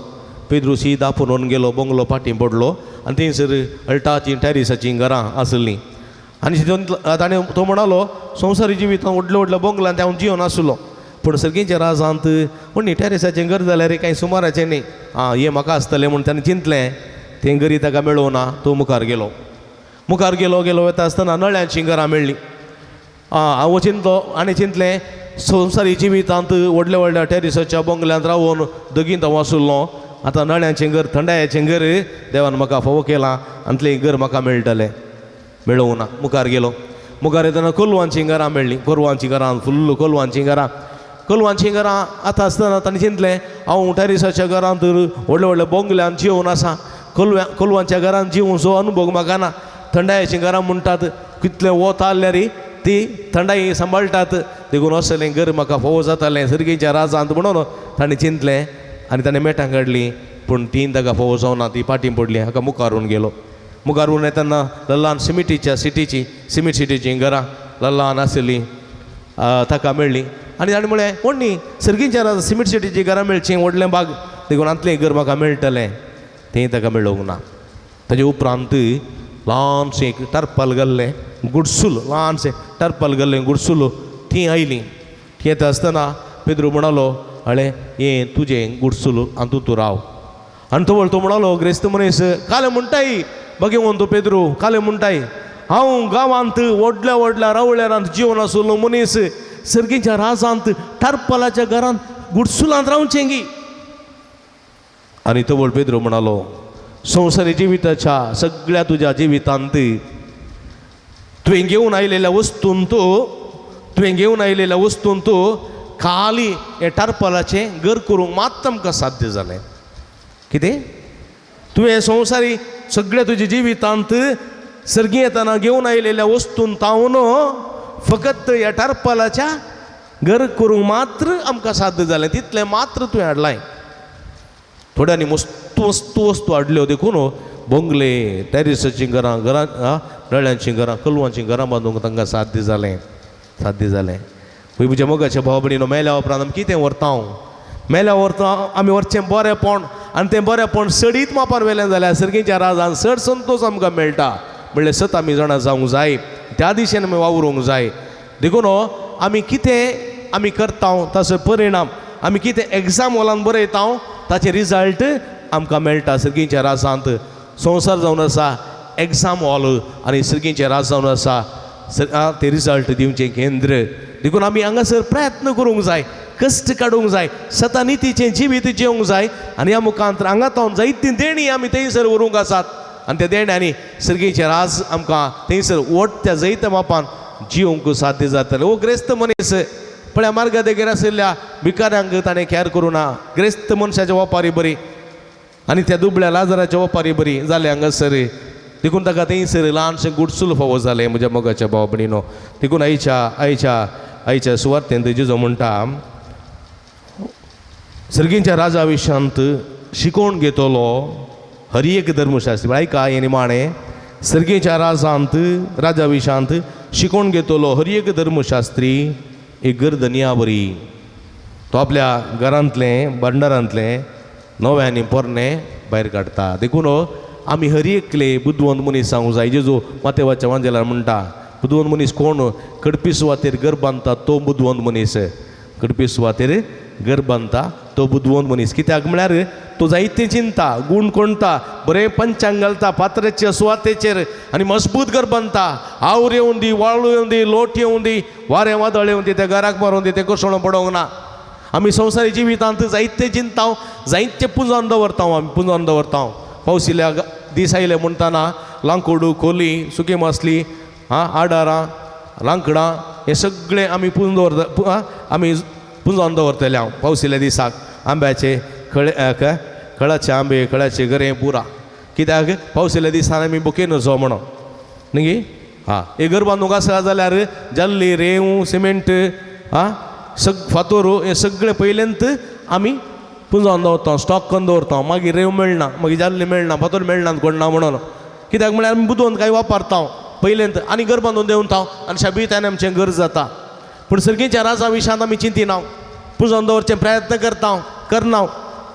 पेद्रू शीत आपोवन गेलो, बंगलो फाटीं पडलो आनी थंयसर अल्टाचीं टॅरिसाचीं घरां आशिल्लीं. आनी ताणें तो म्हणालो संवसारी जिवितांत व्हडल्या व्हडल्या बंगल्यांत हांव जिवन आशिल्लो, पूण सर्गीच्या राजांत व्हडली टॅरिसाचें घर जाल्यार कांय सुमाराचें न्ही, आं हें म्हाका आसतलें म्हूण ताणें चिंतलें. तें घरी ताका मेळूं ना, तो मुखार गेलो. मुखार गेलो गेलो वता आसतना नळ्यांचीं घरां मेळ्ळीं. आं हांव चिंतलो आनी चिंतलें संवसारी जिवितांत व्हडल्या व्हडल्या टॅरिसाच्या बंगल्यांत रावन दगींत हांव आशिल्लो, आतां नळ्यांचें घर, थंडायेचें घर देवान म्हाका फावो केलां आनी तलें घर म्हाका मेळटलें. मेळोवं ना. मुखार गेलो. मुखार येतना कोलवांचीं घरां मेळ्ळीं. कोलवांचीं घरां, फुल्ल कोलवांचीं घरां, कोलवांचीं घरां आतां आसतना ताणें चिंतलें हांव टॅरिसाच्या घरांत व्हडल्या व्हडल्या बंगल्यांत जिवन आसा, कोलवांच्या घरांत जिवचो अनुभव म्हाका ना. थंडायेचीं घरां म्हणटात कितलें वत आसल्यार ती थंडाई सांबाळटात देखून असलें घर म्हाका फोव जातालें सर्गीच्या राजांत म्हणून ताणें चिंतलें आनी ताणें मेटां काडलीं पूण तीं ताका फोव जावना ती फाटीं पडली हाका मुखारून गेलो मुखारून येतना ल्हान सिमिटीच्या सिटीची सिमीट सिटीचीं घरां ल्हान आशिल्लीं ताका मेळ्ळीं आनी ताणें म्हळें व्हडली सर्गीच्या राजा सिमीट सिटीचीं घरां मेळचीं व्हडलें बाग देखून आतलें घर म्हाका मेळटलें तें ताका मेळूंक ना. ताजे उपरांत ल्हानशें एक टर्पल घाल्लें गुडसूल ल्हानशें टर्पल घाल्लें गुडसूल तीं आयलीं ती येता आसतना पेद्रू म्हणालो अळे हें तुजें गुडसूल आनी तूं तूं राव आनी तो तो म्हणालो ग्रेस्त मनीस कालें म्हणटाय बगे तूं पेद्रू कालें म्हणटाय हांव गांवांत व्हडल्या व्हडल्या रावळ्यारांत जिवन आशिल्लो मनीस सर्गीच्या राजांत टर्पलाच्या घरांत गुडसुलांत रावचें गी. आनी तवळ पेद्रू म्हणालो संवसारी जिविताच्या सगळ्या तुज्या जिवितांत तुवें घेवन आयलेल्या वस्तून तुवें घेवन आयलेल्या वस्तून तूं खाली हें टर्पलाचें घर करूंक मात आमकां साध्य जालें. कितें तुवें संवसारी सगळ्या तुज्या जिवितांत सर्गी येतना घेवन आयलेल्या वस्तून तावन फकत ह्या टर्पलाच्या घर करूंक मात्र आमकां साध्य जालें तितलें मात्र तुवें हाडलाय. थोड्यांनी मस्त वस्तू वस्तू हाडल्यो देखून बंगले टॅरिसाचीं घरां घरां नळ्यांचीं घरां कलवांचीं घरां बांदूंक तांकां साध्य जालें साध्य जालें. म्हज्या मोगाच्या भाव भयणीनो मेल्या उपरांत आमी कितें व्हरता मेल्या व्हरता आमी व्हरचें बरेंपण आनी तें बरेंपण सडीत मापार व्हेलें जाल्यार सर्गीच्या राजान चड संतोश आमकां मेळटा म्हणल्यार सत आमी जाणा जावंक जाय त्या दिशेन आमी वावरूंक जाय. देखून आमी कितें आमी करता ताचो परिणाम आमी कितें एग्जाम हॉलान बरयता ताचे रिजल्ट आमकां मेळटा सर्गीच्या राजांत. संवसार जावन आसा एग्जाम हॉल आनी सर्गीचें राज जावन आसा ते रिजल्ट दिवचें केंद्र. देखून आमी हांगासर प्रयत्न करूंक जाय कश्ट काडूंक जाय सता नितीचें जिवीत जिवंक जाय आनी ह्या मुखांत हांगा तावन जायतीं देणीं आमी थंयसर व्हरूंक आसात आनी त्या देण्यांनी सर्गीचें राज आमकां थंयसर ओडत्या जैत मापान जिवंक साध्य जातलें. हो ग्रेस्त मनीस पळया मार्गा देगेर आशिल्ल्या भिकाऱ्यांक ताणें कॅर करूं ना ग्रेस्त मनशाच्या वपारी बरी आनी त्या दुबळ्या लाजराच्या वपारी बरी जालें हांगासर. देखून ताका थंयसर ल्हानशें गुडसूल फावो जालें म्हज्या मोगाच्या भाव भयणीनो. देखून आयच्या आयच्या आयच्या सुवार्तेंत जेजो म्हणटा सर्गींच्या राजा विशांत शिकोवन घेतलो हर एक धर्मशास्त्री. आयका हें निमाणें सर्गीच्या राजांत राजा विशांत शिकोवन घेतलो हर एक धर्मशास्त्री एक गर्दनिया बरी तो आपल्या घरांतलें भंडारांतलें नवें आनी पोरणें भायर काडटा. देखून आमी हर एकले बुदवंत मनीस जावंक जाय. जेजू मातेवाच्या वांजेलार म्हणटा बुदवंत मनीस कोण कडपी सुवातेर घर बांदता तो बुदवंत मनीस कडपी सुवातेर घर बांदता तो बुदवंत मनीस. कित्याक म्हळ्यार तो जायते चिंता गूण कोणता बरें पंचांग घालता पात्र्याच्या सुवातेचेर आनी मजबूत घर बांदता. आवर येवन दी वाळू येवन दी लोट येवन दी वारें वादळ येवन दी त्या घराक मारून दी तें कोसळून पडोवंक ना. आमी संवसारी जिवितांत जायते चिंता जायते पुंजोवन दवरता आमी पुंजोवन दवरता. पावस येयल्या दीस आयले म्हणटाना लांकूड कोली सुकी मासली आं आडारां लांकडां हें सगळें आमी पुंजोवन दवरता आमी पुंजोवन दवरतले हांव पावस येयल्या दिसाक आंब्याचे खळे खळाचे आंबे खळाचे गरें पुरा कित्याक पावस येयल्या दिसान आमी बुकेन वचो म्हणून न्ही हां एक घर बांदूंक आसा जाल्यार जाल्ली रेंव सिमेंट आं सग फातोर हें सगळें पयलेंत आमी पुंजोवन दवरता स्टॉक करून दवरता. मागीर रेंव मेळना मागीर जाल्ली मेळना फातोर मेळना कोण ना म्हणून कित्याक म्हळ्यार आमी बुदवंत कांय वापरता पयलेंत आनी घर बांदून देंवता आनी शाबीतान आमचें घर जाता. पूण सर्गीच्या राजा विशांत आमी चिंतिना पुंजोवन दवरचें प्रयत्न करता करना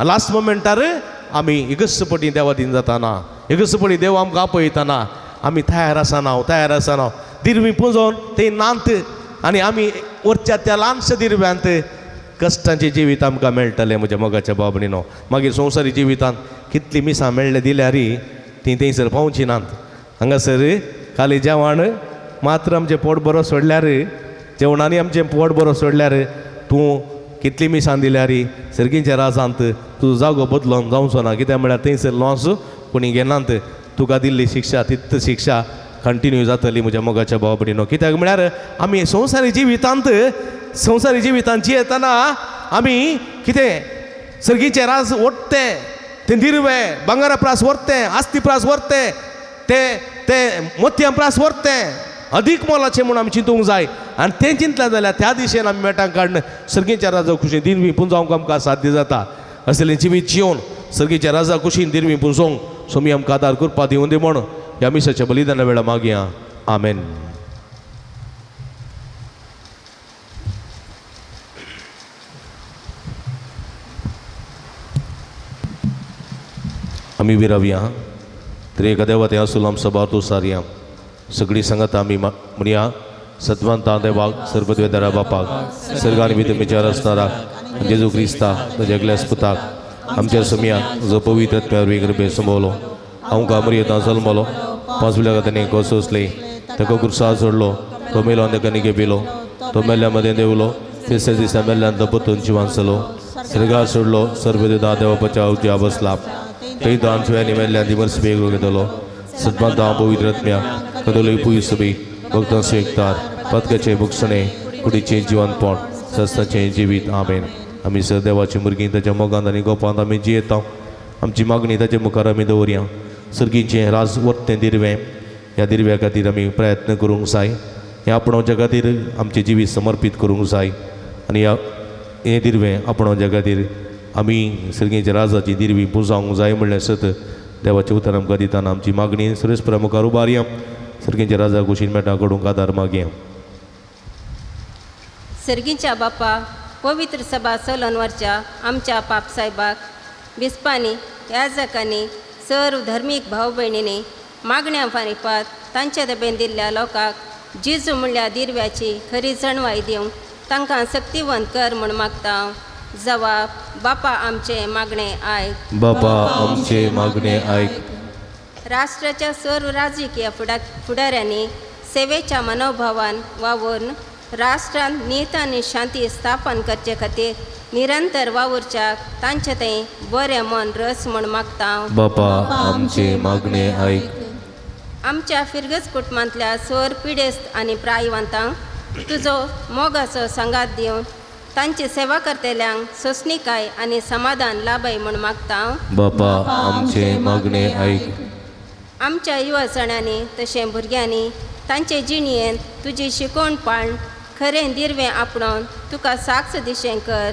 लास्ट मोमेंटार आमी एकच पटी देवा दिन जाताना एकच पटी देव आमकां आपयताना आमी तयार आसना तयार आसना दिरवी पुंजोवन ते नांत आनी आमी वरच्या त्या ल्हानशा दिरव्यांत कश्टांचें जिवीत आमकां मेळटलें म्हज्या मोगाच्या भाव भयणीनो. मागीर संवसारी जिवितांत कितलीं मिसां मेळ्ळें दिल्यार तीं थंयसर पावची नात. हांगासर खाली जेवण मात्र आमचें पोट बरो सोडल्यार जेवणांनी आमचें पोट बरो सोडल्यार तूं कितलीं मिसां दिल्यार सर्गीच्या राजांत तूं जागो बदलोन जावचो ना. कित्याक म्हळ्यार थंयसर लॉस कोणी घेनात तुका दिल्ली शिक्षा तित शिक्षा कंटिन्यू जातली म्हज्या मोगाच्या भाव भयणीनो. कित्याक म्हळ्यार आमी संवसारी जिवितांत संवसारी जिवितांत जियेतना आमी कितें सर्गीचें राज ओडटें तें दिरवें भांगरा प्रास व्हरतें आस्ती प्रास व्हरतें तें तें मोतयां प्रास व्हरतें. अदीक मोलाचें म्हूण आमी चिंतूंक जाय आनी तें चिंतलें जाल्यार त्या दिशेन आमी मेटां काडून सर्गीच्या राजा कुशीन दिरवी पुंजावंक आमकां साध्य जाता. असलें जिवीत जिवन सर्गीच्या राजा कुशीन दिरवी पुंजोवंक सोमी आमकां आदार करपा दिवूं दी म्हूण ह्या मिसाच्या बलिदाना वेळार मागया. आमेन. आमी विरावया तर एका देवा तें आसूल आमचो बार सारया सगळीं सांगात आमी म्हणया सत्वंता देवाक सर्वद्वेदारा बापाक सर्गान विधमीच्या रसणाराक जेजू क्रिस्ता ताज्या एकल्याच पुताक आमच्या सोमयाक जो पवित्र आत्म्या गर्भे संभवलो आमकां मर्येतां जल्मलो पांचव्या ताणें कोसोसले ताका कुर्सा सोडलो तो मेलो आनी ताका निगे पिलो तो मेल्ल्या मदें देवलो तिसऱ्या दिसा मेल्ल्यान तो परतून जिवान जालो सर्गार सोडलो सर्वदेदा देवापाच्या उजव्या बसला थंय तो आमच्या आनी मेल्ल्यान दिवस वेगळो घेतलो सद्मांता पवित्र आत्म्या कदोली पुयसबी भक्तांचो एकतार पदकाचे भुगसणे कुडीचें जिवनपण सस्ताचें जिवीत. आमेन. आमी सर देवाची भुरगीं ताच्या मोगांत आनी गोपांत आमी जियेता. आमची मागणी ताचे मुखार आमी दवरया. सर्गीचें राज वर्तें दिरवें ह्या दिरव्या खातीर आमी प्रयत्न करूंक जाय. हें आपणावच्या खातीर आमचें जिवीत समर्पीत करूंक जाय आनी ह्या हें दिरवें आपणावच्या खातीर आमी सर्गीच्या राजाची दिरवी पुजावंक जाय म्हणलें सत देवाचें उतर आमकां दितना आमची मागणी सुरेशपुरा मुखार उबारया. सर्गीच्या राजा कुशीन मेटां कडूंक आदार मागया. सर्गीच्या बापा पवित्र सभा चलोवन व्हरच्या आमच्या पापसायबाक बिस्पांनी याजकांनी सर्व धर्मीक भाव भयणींनी मागण्या फारीपात तांच्या दबेन दिल्ल्या लोकांक जेजू म्हणल्या दिरव्याची खरी जाणवाय दिवंक तांकां सक्तिवंत कर म्हूण मागता. जवाब बापा आमचे मागणे आयक. बापा आमचे मागणे आयक. राष्ट्राच्या सर्व राजकीय फुडाऱ्यांनी सेवेच्या मनोभावान वावरून राष्ट्रांत नीत आनी शांती स्थापन करचे खातीर निरंतर वावुरच्याक तांचे थंय बरें मन रस म्हूण मागता. बापा आमचे मागणे आयक. आमच्या फिरगज कुटुंबांतल्या सर पिडेस्त आनी प्रायवंतांक तुजो मोगाचो सांगात दिवन तांची सेवा करतल्यांक सोंसणीकाय आनी समाधान लाभय म्हूण मागता. बापा आमचे मागणे आयक. आमच्या युवजणांनी तशें भुरग्यांनी तांचे जिणयेंत तुजी शिकवण पाळन खरें दिरवें आपणावन तुका साक्ष दिशें कर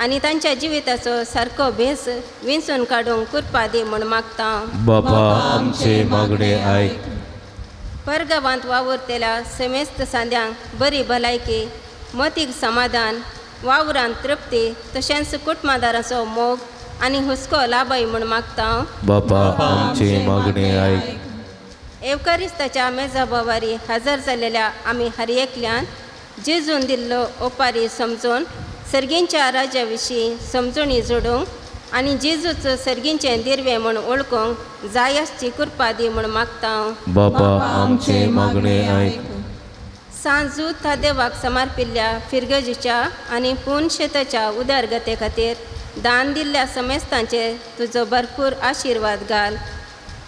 आनी तांच्या जिविताचो सारको भेस विंचून काडूंक कृपा दी म्हूण मागता. बापा आमचे मागणे आयक. परगांवांत वावुरतल्या समेस्त सांद्यांक बरी भलायकी मतीक समाधान वावरांत तृप्ती तशेंच कुटुंबादाराचो मोग आनी हुस्को लाभय म्हूण मागता. बापा आमचे मागणे आयक. एवकारिस्ताच्या मेजा बोवारी हजर जाल्लेल्या आमी हर एकल्यान जेजून दिल्लो ओपारी समजून सर्गींच्या राज्या विशीं समजणी जोडूंक आनी जेजूचो सर्गींचें दिरवें म्हूण वळखूंक जाय आसची कृपा दी म्हूण मागता. बापा आमचे मागणे आयक. सांजू देवाक समर्पिल्ल्या फिरगजीच्या आनी पूर्ण शेताच्या उदरगते खातीर दान दिल्ल्या समेस्तांचेर तुजो भरपूर आशिर्वाद घाल.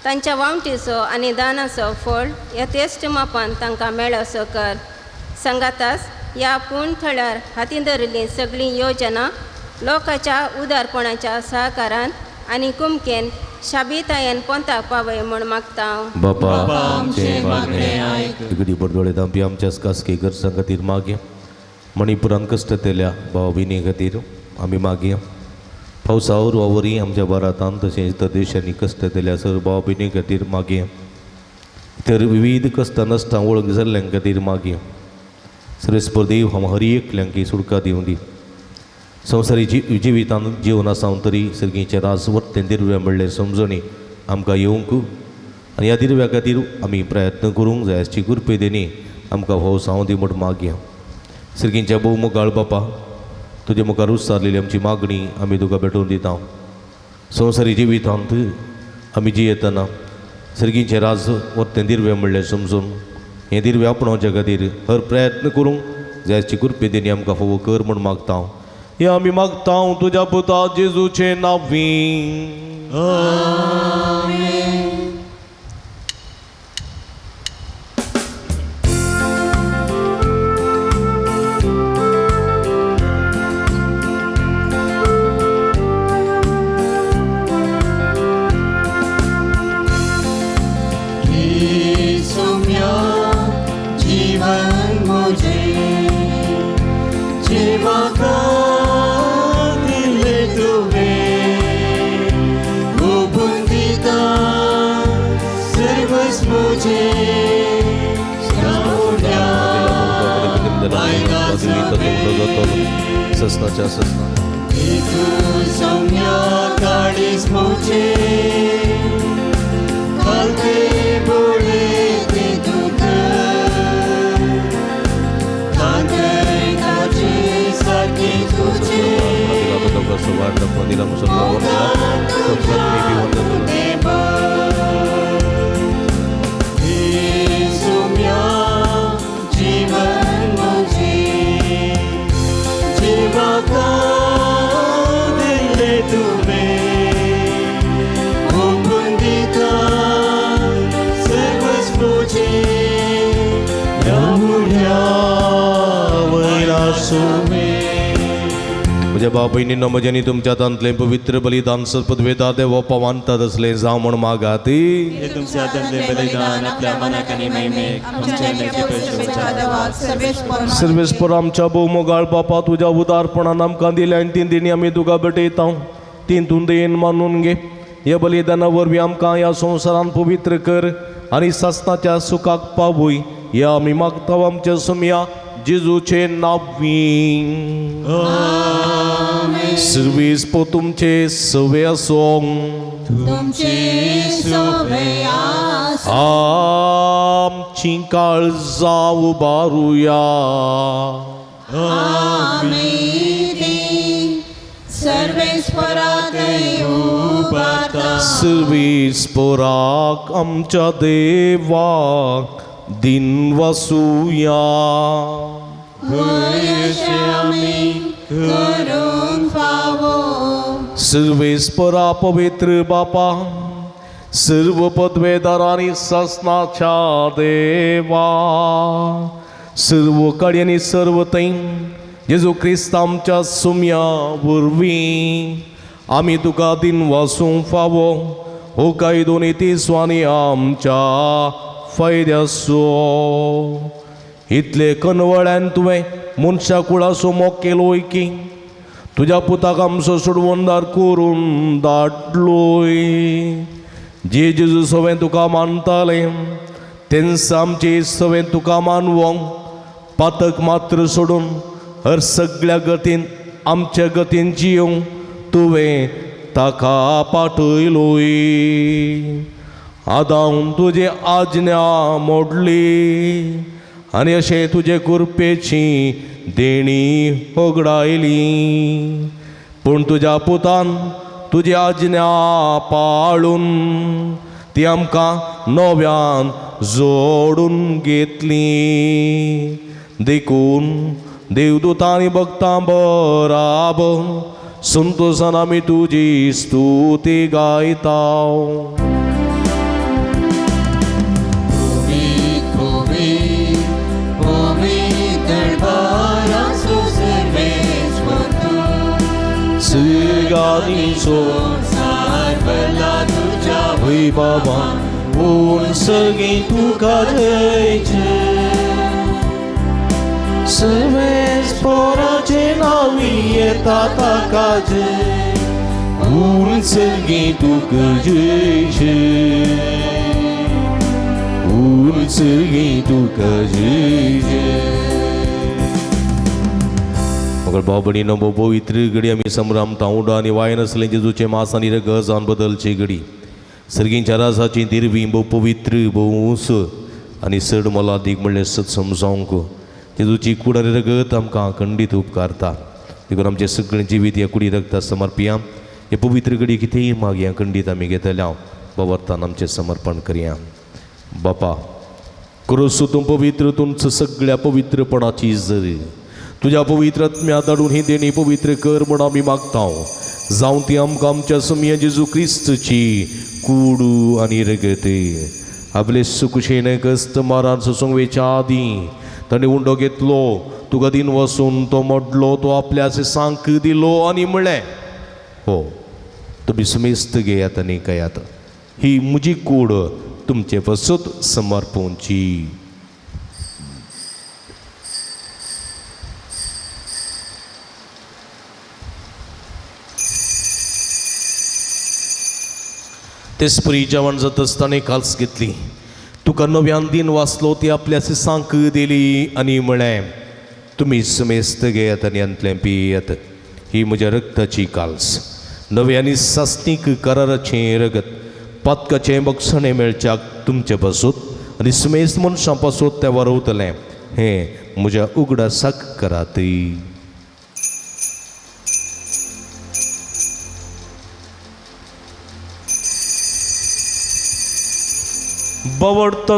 तांच्या वावटीचो आनी दानाचो फळ यथेश्ट मापान तांकां मेळसो कर. सांगातास ह्या पूर्ण थळार हाती धरिल्ली सगळीं योजना लोकांच्या उदारपणाच्या सहकारान आनी कुमकेन शाबितायेन पोंताक पावय म्हूण मागता. बापा आमचे मागणे आयक. इगडी बडदोळे दामपी आमच्याच खासगी गरजां खातीर मागया. मणिपुरान कश्ट केल्या भाव भयणी खातीर आमी मागया. पावसावर वावरी आमच्या भारतांत तशेंच इतर देशांनी कश्ट केल्या सर्व भाव भयणी खातीर मागया. इतर विविध कश्टां नश्टां वळख जाल्ल्यां खातीर मागया. सर्वेस्पर देव हांव हर एकल्यांकी सुटका दिवं दी. संवसारी जिवितांत जिवन आसावन तरी सर्गीचें राज वर्तें दिरवें म्हणलें समजणी आमकां येवंक आनी ह्या दिरव्या खातीर आमी प्रयत्न करूंक जाय आसची कृपेदेनी आमकां हो साव दी म्हूण मागया. सर्गींच्या भोव मुखार बापा तुजे मुखार उच्चारलेली आमची मागणी आमी तुका भेटोवन दिता. संवसारी जिवितांत आमी जियेतना सर्गीचें राज वर्तें दिरवें म्हणलें समजून हें दिरवें आपणावच्या खातीर हर प्रयत्न करूंक जाय आसची कृपेदेनी आमकां फावो कर म्हूण मागता. हे आमी मागता तुज्या पुता जेजूचे नांवी. ससनाच्या ससना सोम्या काळीज मोचे खालते बोळे ते दुख खाते ताचे सारखे तुझे सोम्या जीवन मुझे जीवाका दिले तुमे ओपून दिता सर्वच मुझे ह्या मुळ्या वयला सुमे. म्हज्या भाव भयणींनो, म्हज्यांनी तुमच्या हातांतलें पवित्र बलिदान सत्पदवेदा देव पवानतात असलें जावं म्हूण मागात. हे तुमच्या हातांतलें बलिदान आपल्या मनाक आनी महिमेक आमच्या लेखी सर्वेस्पर आमच्या भोवमोगाळ बापा, तुज्या उदारपणान आमकां दिल्या आनी तीन दिणी आमी तुका भेटयता, तीन तूं देन मानून घे. ह्या बलिदाना वरवीं आमकां ह्या संवसारान पवित्र कर आनी सासणाच्या सुखाक पावय, ह्या आमी मागता आमच्या सुमया जेजूचे नांवी. सर्वीस पो तुमचे सवे आसूं, तुमचे सोवे आसूं. आमची काळजां उबारुया. आमी ती सर्वेस्पराक उबारता. सर्वेस्पराक आमच्या देवाक दिन वसुया. वयशे आमी करूंक फावो. सर्वेस्परा पवित्र बापा, सर्व पदवेदारांनी ससनाच्या देवा, सर्व कडेनी सर्व थंय जेजू क्रिस्त आमच्या सुम्या वरवीं आमी तुका दिन वासूंक फावो. हो कायदो नीती स्वानी आमच्या फायद्याचो. इतले कनवळ्यान तुवें मनशा कुळाचो मोग केलोय की तुज्या पुताक आमचो सोडवणदार करून धाडलोय. जे जेजू सवें तुका मानताले तेंच आमचे सवें तुका मानवोंक पातक मात्र सोडून हर सगळ्या गतीन आमच्या गतीन जियोंक तुवें ताका पाठयलोय. आदावन तुजे आज्ञा मोडली आनी अशें तुजे कृपेची देणी होगडायली. पूण तुज्या पुतान तुजी आज्ञा पाळून ती आमकां नव्यान जोडून घेतली. देखून देवदूतांनी भक्तां बराबर संतोशान आमी तुजी स्तुती गायता. सर्गानीचो वय बाबा ऊन सर्गी तुका जय जय. सर्वेस्पराचे नांवी येता ताका जय, ऊन सर्गी तुका जय जय, ऊन सर्गी तुका जय जय. मगर भाव भयणींनो, भोव पवित्र घडी आमी संभ्रमता उडो आनी वायन आसलें जेजूचें मास आनी रगत जावन बदलची घडी. सर्गींच्या राजाची दिरवी भोव पवित्र, भोव ऊंच आनी चड मोलादीक म्हणलें सत समजावंक जेजूची कूड आनी रगत आमकां खंडीत उपकारता. देखून आमचें सगळें जिवीत ह्या कुडी रगता समर्पिया. हे पवित्र घडी कितेंय मागया खंडीत आमी घेतल्या बाबर्थान आमचें समर्पण करया. बापा, क्रोसू तूं पवित्र, तुमचं सगळ्या पवित्रपणाची जरी तुज्या पवित्र आत्म्या धाडून ही देणी पवित्र कर म्हूण आमी मागता. जावं ती आमकां आमच्या सुमया जेजू क्रिस्तची कुडू आनी रगत. आपले सुकुशेन कस्त मारान सोसूंक वेच्या आदीं ताणें उंडो घेतलो, तुका दिन वसून तो मोडलो, तो आपल्या सांक दिलो आनी म्हणलें, हो तुमी सुमेस्त घेयात आनी खायात, ही म्हजी कूड तुमचे पासत समर्पणची. तेचपरी जेवण जाता आसतना काल्स घेतली, तुका नव्यान दिन वाचलो, ती आपल्या सांक दिली आनी म्हळें, तुमी समेस्त घेयात आनी हांतलें पियेयात. ही म्हज्या रक्ताची काल्स, नवे आनी सासणीक कराराचें रगत, पातकाचें बक्षणें मेळच्याक तुमचे पासून आनी समेस्त मनशां पासून तें वरवतलें. हें म्हज्या उगडासाक करात. बावडता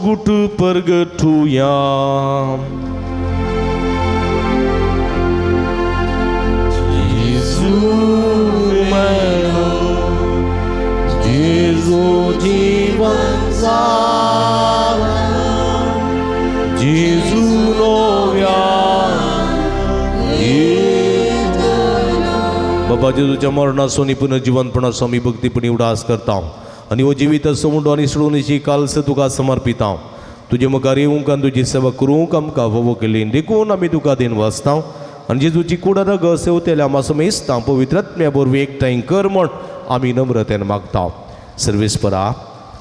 गुट परगटुया. जेजू मेलो, जेजू जीवन जाला, जेजू नव्या बाबा जेजूच्या मरणासून पुनर्जीवनपणाचो आमी भक्तीपणी उडास करता आनी हो जिवीत समुंडो आनी सोडोवणेची काल्स तुका समर्पिता. तुजे मुखार येवंक आनी तुजी सेवा करूंक आमकां फावो केली देखून आमी तुका then वाचता आनी जेजूची कुडा रगत सेवतेल्या आमा समेस्तां पवित्र आत्म्या वरवीं एकठांय कर म्हण आमी नम्रतेन मागता. सर्वेस्परा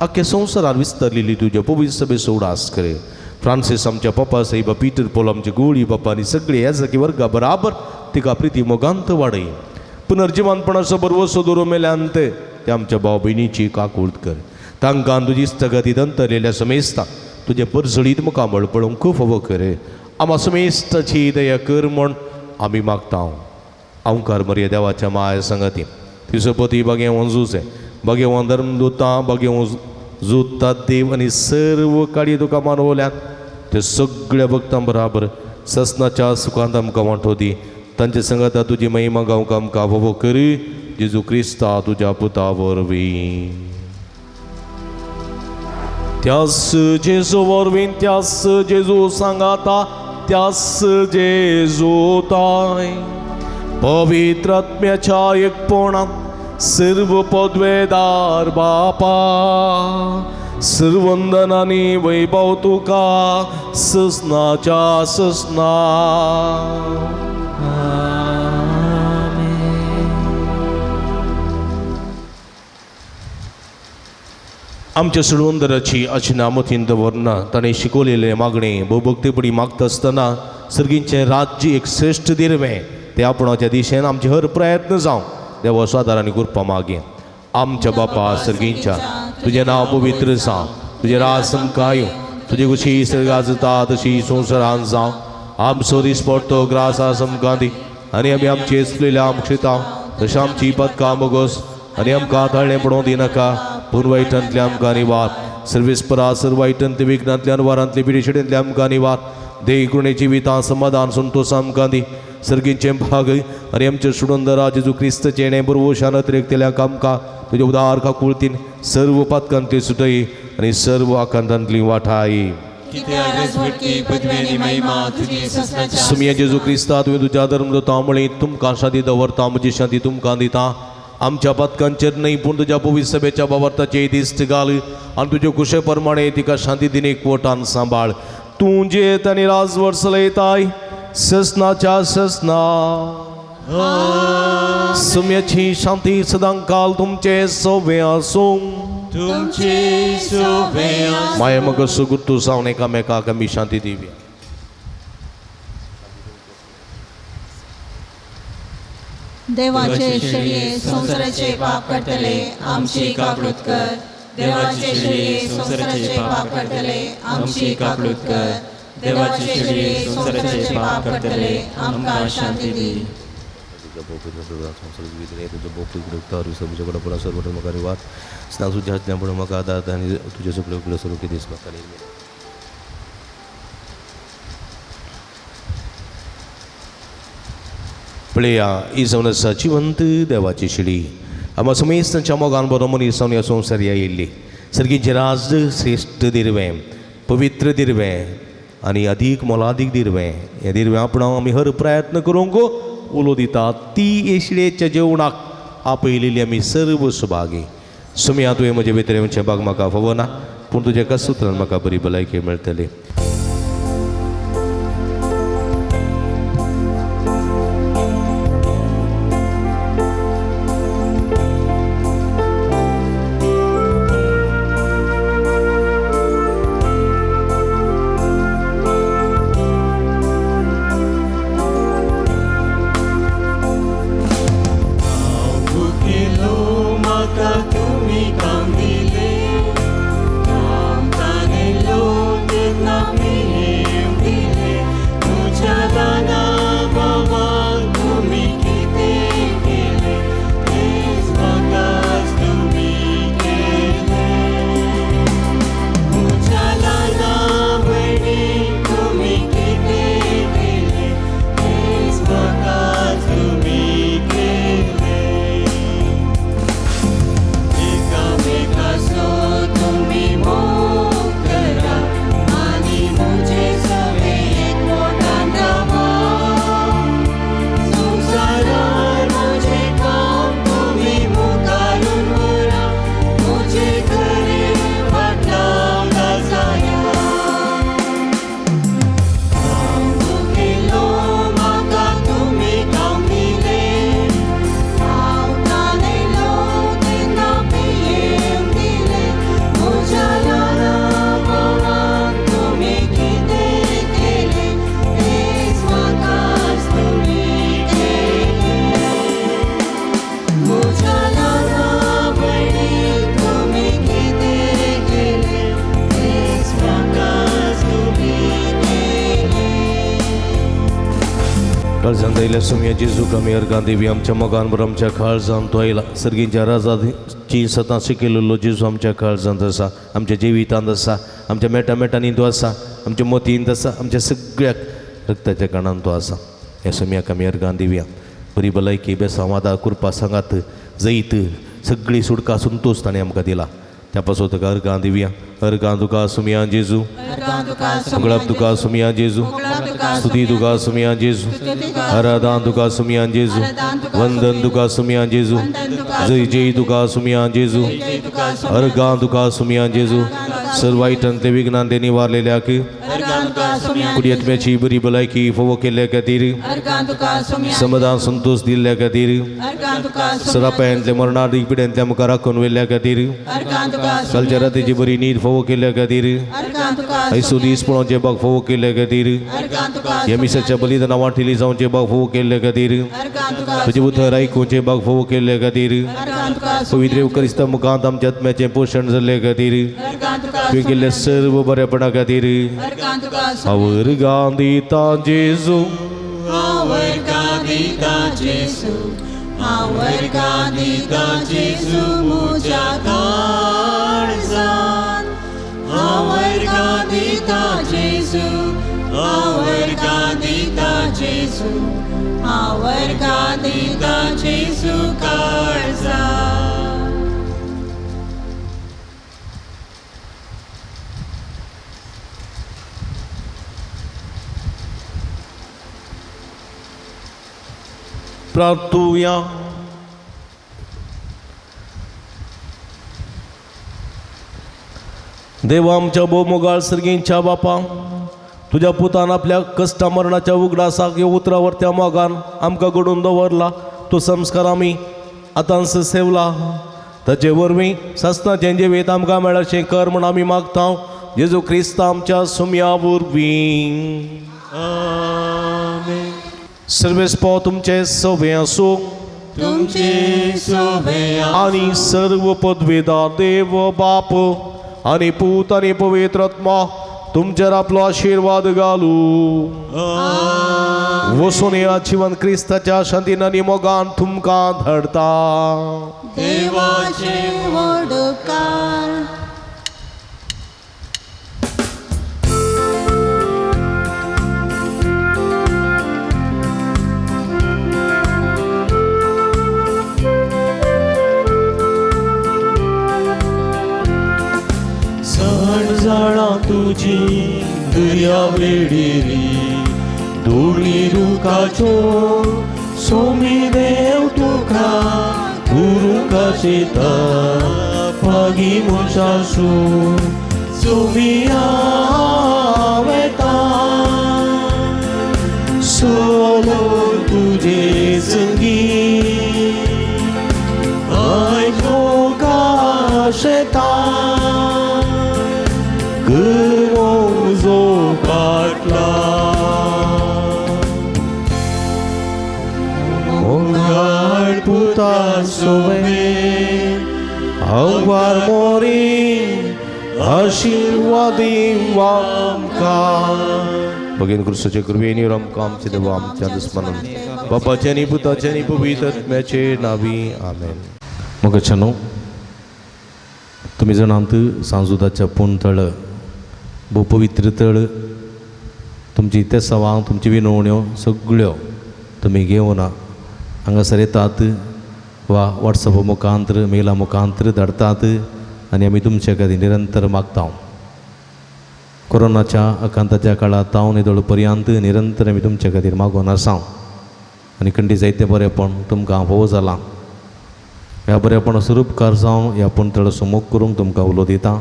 आख्या संवसारार विस्तरलेली तुज्या पवित्र सभेचो उडास करे. फ्रांसीस आमच्या पप्पा साहेब, पीटर पोल आमचे गोळी बाप्पा आनी सगळे ह्या जागी वर्गा बराबर तिका प्रिती मोगांत वाडय. पुनर्जिवनपणाचो बरवसो दवरून मेल्यान ते आमच्या भाव भयणीची काकूळत कर. तांकां तुजी इश्टागतींत अंतरलेल्या समेस्ता तुजें परजळीत मुखामळ पळोवंक खूब फावो कर. आमा समेस्ताची दया कर म्हण आमी मागता. ओंकार मरिया देवाच्या माया संगती तिसोपती बागेवन झुजे बागेवन धर्मदुतां बागेवन जुता देव आनी सर्व काळी तुका मानवल्यात ते सगळ्या भक्तां बराबर ससनाच्या सुखांत आमकां वांटो दी. तांचे संगता तुजी महिमा गावंक आमकां फावो कर. जेजू क्रिस्ता तुज्या पुता वरवीं. त्यास जेजू वरवीं, त्यास जेजू सांगाता, त्यास जेजू ताय पवित्र आत्म्याच्या एकपणांत सर्व पदवेदार बापा सर्वंदन आनी वैभव तुका ससनाच्या ससना. आमच्या सुडवंदराची अचना मतीन दवरना ताणें शिकवलेले मागणें भोवभक्तीपणी मागता आसतना सर्गींचें राज्य एक श्रेश्ठ दिरवें तें आपणाच्या दिशेन आमचे हर प्रयत्न जावं देवा स्वादार आनी कृपा मागें. आमच्या बापा सर्गींच्या तुजें नांव पवित्र जावं, तुजें राज आमकां येवं, तुजी कुशी सर्गात जाता तशी संवसारांत जावं. आमचो दिसपडतो ग्रास आमकां दी आनी आमी आमचे चुकलेल्या आमक्षिता तशें आमची पदकां बोगस आनी आमकां ताळणें पडोवंक दिनाका पूण वायटांतल्या आमकां निवार. सर्वेस्परा सर्व वायटांतले विघ्नांतल्यान वारांतले पिडेशेंतल्या आमकां निवार. देह कृणे जिवितां समाधान संतोष आमकां दी. सर्गींचें भाग आनी आमचे सुडंदरा जेजू क्रिस्तचें हेणें बरवशान अतिरेकतेल्या आमकां तुजे उदार काकुळतीन सर्व पातकांतली सुटय आनी सर्व आकांतांतली वाठाय. सुमिया जेजू क्रिस्ता तुवें तुज्या धर्मदूतां म्हळें तुमकां शांती दवरता म्हजी शांती तुमकां दिता. आमच्या पातकांचेर न्हय पूण तुज्या पवित्र सभेच्या बाबर्ताचे दिश्ट घाल आनी तुजे कुशे प्रमाणे तिका शांती दिनेक वटान सांबाळ. तूं जेत आनी राजवट चलयताय ससनाच्या ससना. सुम्याची शांती सदांकाल तुमचे सोवे आसूं. तुमचे सोवे आसूं. माया मग सुगुर्तू जावन एकामेकाक आमी शांती दिवया. देवाचे शेळये संवसाराचे पाप करतले आमची काकळूत कर. देवाचे शेळये संवसाराचे पाप करतले आमची काकळूत कर. देवाचे शेळये संवसाराचे पाप करतले आमकां शांती दी. तुझे सगळे सगळे दीस म्हाका पळया ही जावन आसा जिवंत देवाची शिडी. आमा समेस्तांच्या मोगान बरो मनीस जावन ह्या संवसार आयिल्ली सर्गीचें राज श्रेश्ठ दिरवें, पवित्र दिरवें आनी अदीक मोलादीक दिरवें. हें दिरवें आपणाव आमी हर प्रयत्न करूंक उलो दिता. ती येशिडेच्या जेवणाक आपयलेली आमी सर्व सुभागी. सुमया तुवें म्हजे भितर येवचें बाग म्हाका फावना पूण तुज्या कसुत्रान म्हाका बरी भलायकी मेळटली. काळजांत आयल्या सुमया जेजूक आमी अर्गां देवी आमच्या मोगान बरो आमच्या काळजांत तो आयला. सर्गींच्या राजाची सदां शिकयलेलो जेजू आमच्या काळजांत आसा, आमच्या जिवितांत आसा, आमच्या मेटा मेटांनी तो आसा, आमच्या मतींत आसा, आमच्या सगळ्या रक्ताच्या कणान तो आसा. ह्या सुमयाक आमी अर्गां दिवया. बरी भलायकी बेसांवादा कृपा सांगात जैत सगळी सुटका संतोश ताणें आमकां दिला. त्या पासून तुका अर्गां दिवया. अर्गां तुका सुमया जेजू, उगडाप तुका सुमया जेजू, स्तुती तुका सुमया जेजू, आराधना तुका सुमया जेजू, वंदन तुका सुमया जेजू, जय जय तुका सुमया जेजू, अर्गां तुका सुमया जेजू. सर्व वायटांतले विघ्नांते निवारलेल्याक कुडयत्म्याची बरी भलायकी फोवो केल्ल्या खातीर, समाधान संतोश दिल्ल्या खातीर, सरापायांतले मरणादी पिड्यांतल्या मुखार राखून व्हेल्ल्या खातीर, कालच्या रातीची बरी न्हीद फोवो केल्ल्या खातीर, ऐसो दीस पळोवचे बाग फोवो केल्ल्या खातीर, ह्या मिसाच्या बलिदाना वांटेली जावचे बाग फोवो केल्ल्या खातीर, तुजें उतर आयकुचे बाग फोवो केल्ल्या खातीर, पवित्र क्रिस्ता मुखांत आमच्या आत्म्याचें पोशण जाल्ले खातीर, तुवें केल्ल्या सर्व बरेपणा खातीर हांव अर्गां दिता जेजू, हांव अर्गां दिता जेजू, हांव अर्गां दिता जेजू म्हज्या काळजान. हांव अर्गां दिता जेजू, हांव अर्गां दिता जेजू, हांव अर्गां दिता जेजू काळजान. प्रार्थुया. देवा आमच्या भोवमोगाळ सर्गींच्या बापा, तुज्या पुतान आपल्या कश्टा मरणाच्या उगडासाक ह्या उतरावर त्या मोगान आमकां घडोवन दवरला. तो संस्कार आमी आतांच सेवला. ताचे वरवीं सासणाचें जिवीत आमकां मेळचें कर म्हूण आमी मागता. जेजू क्रिस्त आमच्या सुमया वरवीं. सर्वेस्पो तुमचे सवे आसूं तुमचे सोबे आनी सर्व पदवेदार देव बाप आनी पूत आनी पवित्र आत्मा तुमचेर आपलो आशिर्वाद घालू. वसून ह्या जिवन क्रिस्ताच्या शांतीन आनी मोगान तुमकां धाडता. देवाचे व्हड उपकार. जाणा तुजी दर्या वेडिरी दोळी रुखाच्यो सोमी देव तुका उरुंका शेता पागी मनशासू सोमिया वेता सोलो तुजे संगी आयकोंका शेता गुरोजो पाटला मोगाळ पुता सोवे आव्हार मोरी आशिर्वादी आमकां. भगीन क्रिस्ताचे कृपेन आमकां आमचे देवा आमच्या दुस्मनान बापाचे आनी पुताचे आनी पवित्र आत्म्याचे नावी आमेन. मोगाच्यानो, तुमी जाणात सांजुदाच्या पूण तळ भोव पवित्र तळ. तुमची तेसावां तुमची विनवण्यो सगळ्यो तुमी घेवन हांगासर येतात वा वॉट्सॅप मुखांत्र मेला मुखांत्र धाडटात आनी आमी तुमचे खातीर निरंतर मागता. कोरोनाच्या आकांताच्या काळांत हांव निदळ पर्यंत निरंतर आमी तुमचे खातीर मागून आसा आनी खंडी जायतें बरेंपण तुमकां भोव जालां. ह्या बरेपणाचो उपकार जावन ह्या पुणतळाचो मोग करूंक तुमकां उलो दिता.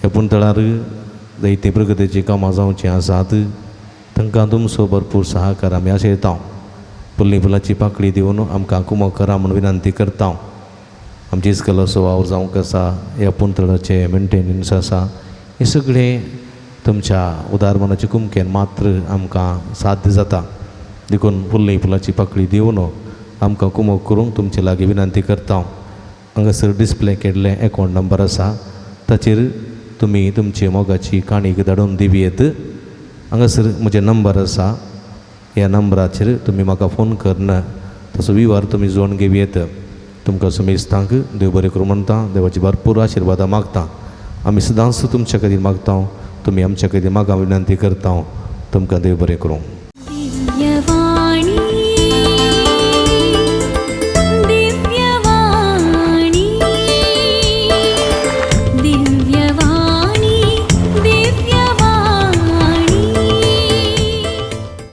ह्या पुणतळार जायतीं प्रगतीचीं कामां जावचीं आसात, तांकां तुमचो भरपूर सहकार आमी आशयता. फुल्ली फुलाची पाकळी दिवन आमकां कुमक करा म्हूण विनंती करता. आमची इस्कलाचो वावर जावंक आसा, ह्या पुणतळाचें मेंटेनन्स आसा, हें सगळें तुमच्या उदार मनाचे कुमकेन मात्र आमकां साध्य जाता. देखून फुल्ली फुलाची पाकळी दिवन आमकां कुमक करूंक तुमचे लागीं विनंती करता. हांगासर डिस्प्ले केल्लें एकावंट नंबर आसा, ताचेर तुमी तुमची मोगाची काणीक धाडून दिवयेत. हांगासर म्हजें नंबर आसा ह्या नंबराचेर तुमी म्हाका फोन करून तसो विवार तुमी जोडून घेवं येत. तुमकां समेस्तांक देव बरें करूं म्हणटा, देवाची भरपूर आशिर्वादां मागता. आमी सदांच तुमच्या खातीर मागता, तुमी आमच्या खातीर मागा विनंती करता. तुमकां देव बरें करूं.